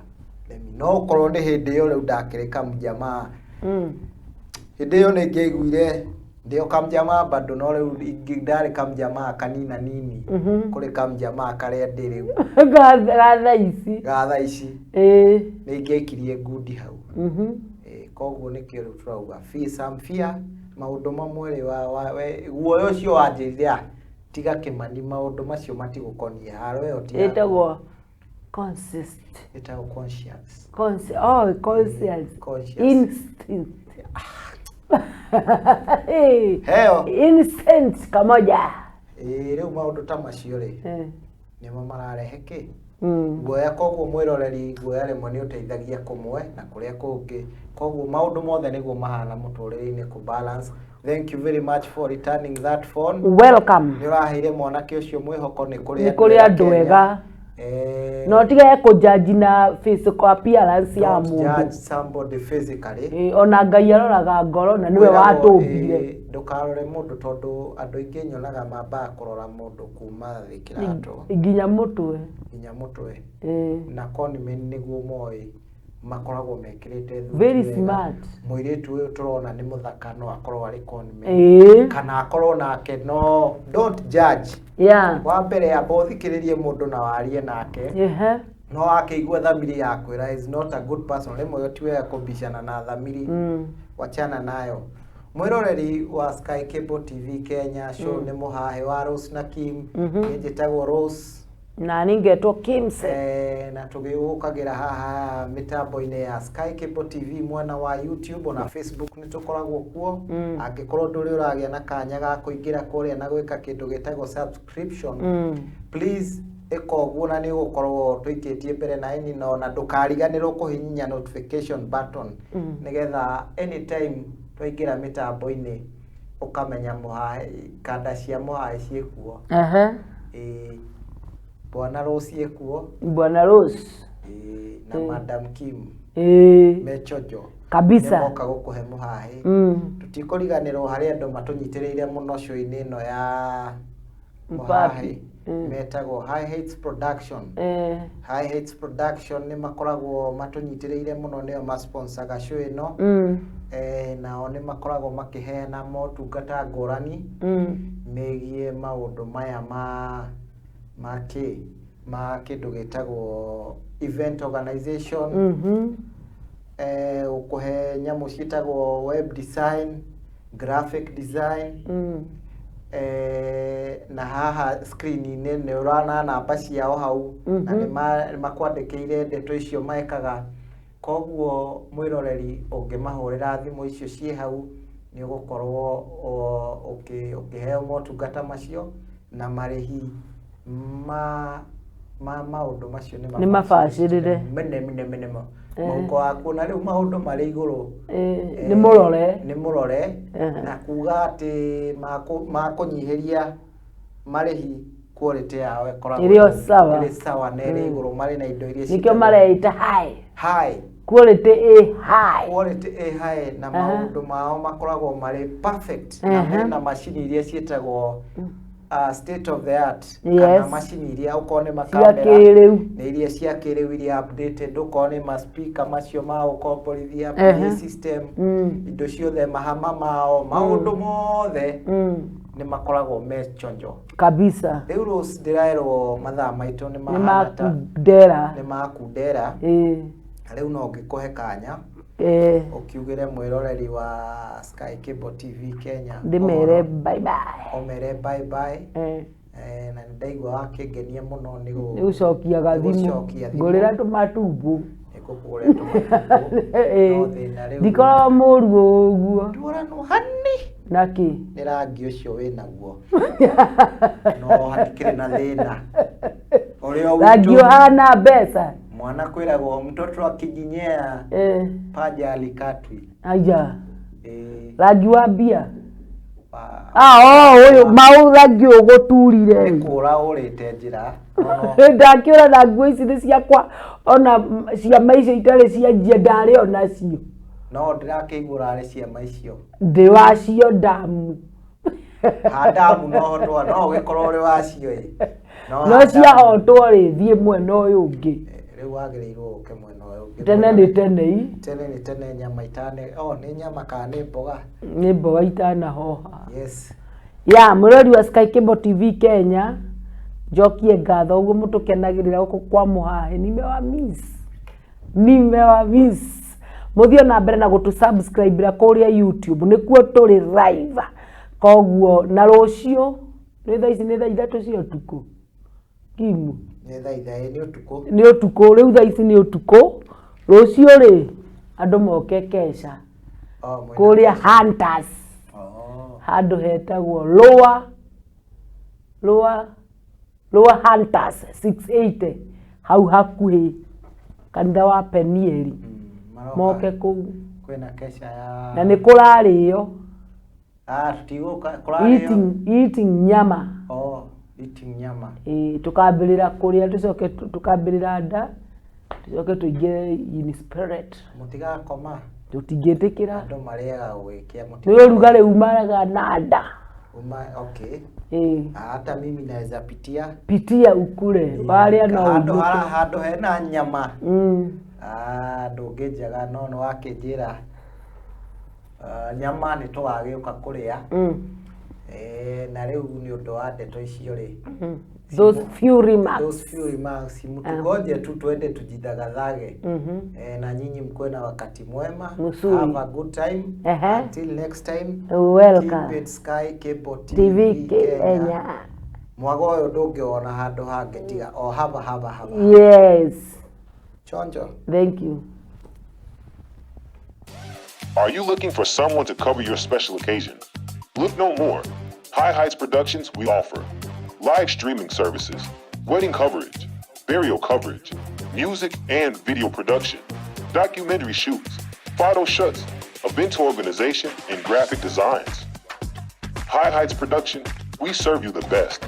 No ũkorwo nĩ hĩndĩ ĩyo rĩu ndakĩrĩ kamjamaa. Hĩndĩ ĩyo nĩ ngĩaiguire ndĩ o kamjamaa bado, no rĩu ndarĩ kamjamaa kanina nini kũrĩ kamjamaa karĩa ndĩ rĩu. Ga thaa ici. Ga thaa ici. Nĩ ingĩaikirie ngundi hau. Koguo nĩkĩo rĩu tũrauga fear, some fear maũndũ mamwe rĩ, guoya ũcio wanjĩrire, "Ah, tiga kĩmani, maũndũ macio matigũkoniĩ, haro ĩyo ti yaku." Ĩtagwo consist. Ĩtagwo conscience. Oh, conscience. Conscience. Instinct. Hey. Heo. Instinct kamoja. Ĩĩ, rĩu maũndũ ta macio rĩ, nĩmo mararehe kĩ guoya. Koguo mwĩroreri, guoya rĩmwe nĩ ũteithagia kũmwe na kũrĩa kũngĩ, koguo maũndũ mothe nĩguo mahana mũtũrĩre-inĩ, kũ balance. Thank you very much for returning that phone. Welcome. Nĩ ũraheire mwanake ũcio mwĩhoko nĩ kũrĩ Nĩ kũrĩ andũ ega. No tige kũjudge na physical appearance ya Don't mũndũ. judge somebody physically. Ona Ngai aroraga ngoro na nĩwe Kwĩragwo, watũmbire. Ndũkarore mũndũ tondũ andũ aingĩ nyonaga mambaga kũrora mũndũ kuma thĩ kĩratũ nginya mũtwe. Nginya mũtwe. Na conman nĩguo moĩ makoragwo mekĩrĩte thuti Very wega. smart. Mũirĩtu ũyũ tũrona nĩ mũthaka, no akorwo arĩ conman kana akorwo nake, no don't judge. Wa mbere amba ũthikĩrĩrie mũndũ na warie nake. No akĩigua thamiri yakwĩra is not a good person, rĩmwe ti wega kũbicana na thamiri. Wachana nayo. Mwĩroreri wa Sky Cable TV Kenya, show nĩ mũhahe wa Rose na Kim. Niĩ njĩtagwo Rose. Na ningetwo Kimse. Na tũgĩũkagĩra haha mĩtambo-inĩ ya Sky Cable TV mwena wa YouTube na Facebook nĩ tũkoragwo kuo. Angĩkorwo ndũrĩ ũragĩa na kanya ga kũingĩra kũrĩa na gwĩka kĩndũ gĩtagwo subscription, please ĩka ũguo na nĩ ũgũkorwo tũikĩtie mbere na ĩni no na ndũkariganĩrwo kũhihinya notification button nĩgetha anytime twaingĩra mĩtambo-inĩ ũkamenya mũhahe kanda cia mũhahe ciĩkuo. Ĩĩ. Bwana Rose ekuo. Bwana Rose. Ĩĩ, na Madam Kim. Ĩĩ. Mechojo. Kabisa. Nĩmoka gũkũhe mũhahĩ. Tũtikũriganĩrwo harĩ andũ matũnyitĩrĩire mũno show-inĩ ĩno ya Mpapi. mũhahĩ. Metagwo High Heights Production. High Heights Production nĩ makoragwo matũnyitĩrĩire mũno, nĩo masponsaga show ĩno. Nao nĩ makoragwo makĩheana motungata ngũrani megiĩ maũndũ maya ma kĩ ma kĩndũ gĩtagwo event organization, gũkũhe nyamũ ciĩtagwo web design, graphic design. Na haha screen-inĩ nĩ ũrona namba ciao hau na nĩ makwandĩkĩire ndeto icio mekaga. Koguo mwĩroreri, ũngĩmahũrĩra thimũ icio ciĩ hau, nĩ ũgũkorwo ũkĩheo motungata macio, na marĩhi ma maũndũ macio nĩ Nĩ mabacĩrĩre. Mene mene mene mũhuko waku, na rĩu maũndũ marĩ igũrũ. Nĩ mũrore. Nĩ mũrore. Na kuga atĩ makũnyihĩria marĩhi, quality yao ĩkoragwo Ĩrĩ o sawa. Ĩrĩ sawa na ĩrĩ igũrũ, marĩ na indo iria Nĩkĩo ciĩtagwo mareita high. High. Quality ĩ high. Quality ĩ high, na maũndũ mao makoragwo marĩ perfect, na mena macini iria ciĩtagwo state of the art, kana macini iria okorwo nĩ cia makamera kĩrĩu. Nĩ iria cia kĩrĩu, iria updated, okorwo nĩ ma speaker macio ma gũkomborithia, PA system, indo ciothe, mahama mao, maũndũ mothe nĩ makoragwo me chonjo. Kabisa. Rĩu Rose, ndĩraerwo mathaa maitũ nĩ nĩ mahana ta makundera. Nĩ makundera. Na rĩu no ngĩkũhe kanya ũkiugĩre mwĩroreri wa Sky Cable TV Kenya ndĩmere ũhoro. Bye bye. Ũmere bye bye. Na nĩ ndaigua wakĩngenia mũno nĩ nĩ gũcokia gathimũ. Gũcokia thimũ. Ngũrĩra tũmatumbo. Nĩ ngũkũgũrĩra tũmatumbo, no thĩna rĩu Ndikoragwo mũru ũguo. Ndũranwo hani. Nakĩ? Nĩ rangi ũcio wĩnaguo, no hatikĩrĩ na thĩna ũrĩa rangi witũ ũhana mbeca. Mwana kwĩragwo mtoto akijinyea paja alikatwi. Aya. Eh, rangi wa mbia. Wa Ah, oh, ũyũ mau rangi ũgũturire. Nĩ kũra ũrĩte njĩra no Ndakĩũra na nguo ici nĩ ciakwa, ona cia maica itarĩ cianjia ndarĩ onacio. No ndĩrakĩigua ũrarĩ ciama icio. Ndĩ wacio ndamu. Handamu no hotwa no ũgĩkorwo ũrĩ wacio ĩ no no handamu. Ciahotwo rĩ, thiĩ mwena ũyũ ũngĩ. Rĩu wagĩrĩirwo ũke mwena ũyũ ũngĩ. Tene nĩ tene i. Tene nĩ tene, nyama itane oh nĩ nyama kana nĩ mboga? Nĩ mboga itanahoha. Yes. Ya mwĩrori wa Sky Cable TV Kenya, njokie ngatho ũguo mũtũkenagĩrĩra gũkũ kwa mũhahe. Nimewa miss. Mũthiĩ na mbere na gũtũ subscribe kũrĩa YouTube, nĩkuo tũrĩ live. Koguo na rũciũ nĩ thaa ici, nĩ thaa 3 cia ũtukũ, Kimu? Nĩ thaa ithaĩ nĩ ũtukũ. Nĩ ũtukũ rĩu, thaa ici nĩ ũtukũ. Rũciũ rĩ, andũ moke kesha. Oh, mwena kũrĩa Hunters. Oh. Handũ hetagwo Lower Hunters 680, hau hakuhĩ kanitha wa Penieli. Maroka. Moke kũu. Kwĩna kesha ya Na nĩ kũrarĩo. Ah, tutigũka kũrarĩo. Eating nyama. Oh, eating nyama. Ĩĩ, tũkambĩrĩra kũrĩa, tũcoke tũkambĩrĩra nda, tũcoke tũingĩre in spirit. Mũtigakoma. Tũtingĩtĩkĩra. Andũ marĩaga gũgĩkĩa. Nĩ ũrugarĩ umaraga na nda. Uma, okay. Ĩĩ. Ah, hata mimi naweza pitia. Pitia ukule warĩa no handũ ũinũke. hara handũ hena nyama. Ah, ndũngĩnjaga, no nĩ wakĩnjĩra. Ah, nyama nĩ tũgagĩũka kũrĩa. Na rĩu nĩ ũndũ wa ndeto icio rĩ, Those few remarks. Those few remarks, mtugoje tu tuende tujidhagathage. Na nyinyi mkuwe na wakati mwema. Mzuri. Have a good time. Until next time. Welcome. Keep it Sky Cable TV, TV Kenya. Kenya. Mwago ũyũ ndũngĩwona handũ hangĩ tiga o haba haba haba. Yes. Chonjo. Thank you. Are you looking for someone to cover your special occasion? Look no more. High Heights Productions, we offer live streaming services, wedding coverage, burial coverage, music and video production, documentary shoots, photo shoots, event organization, and graphic designs. High Heights Production, we serve you the best.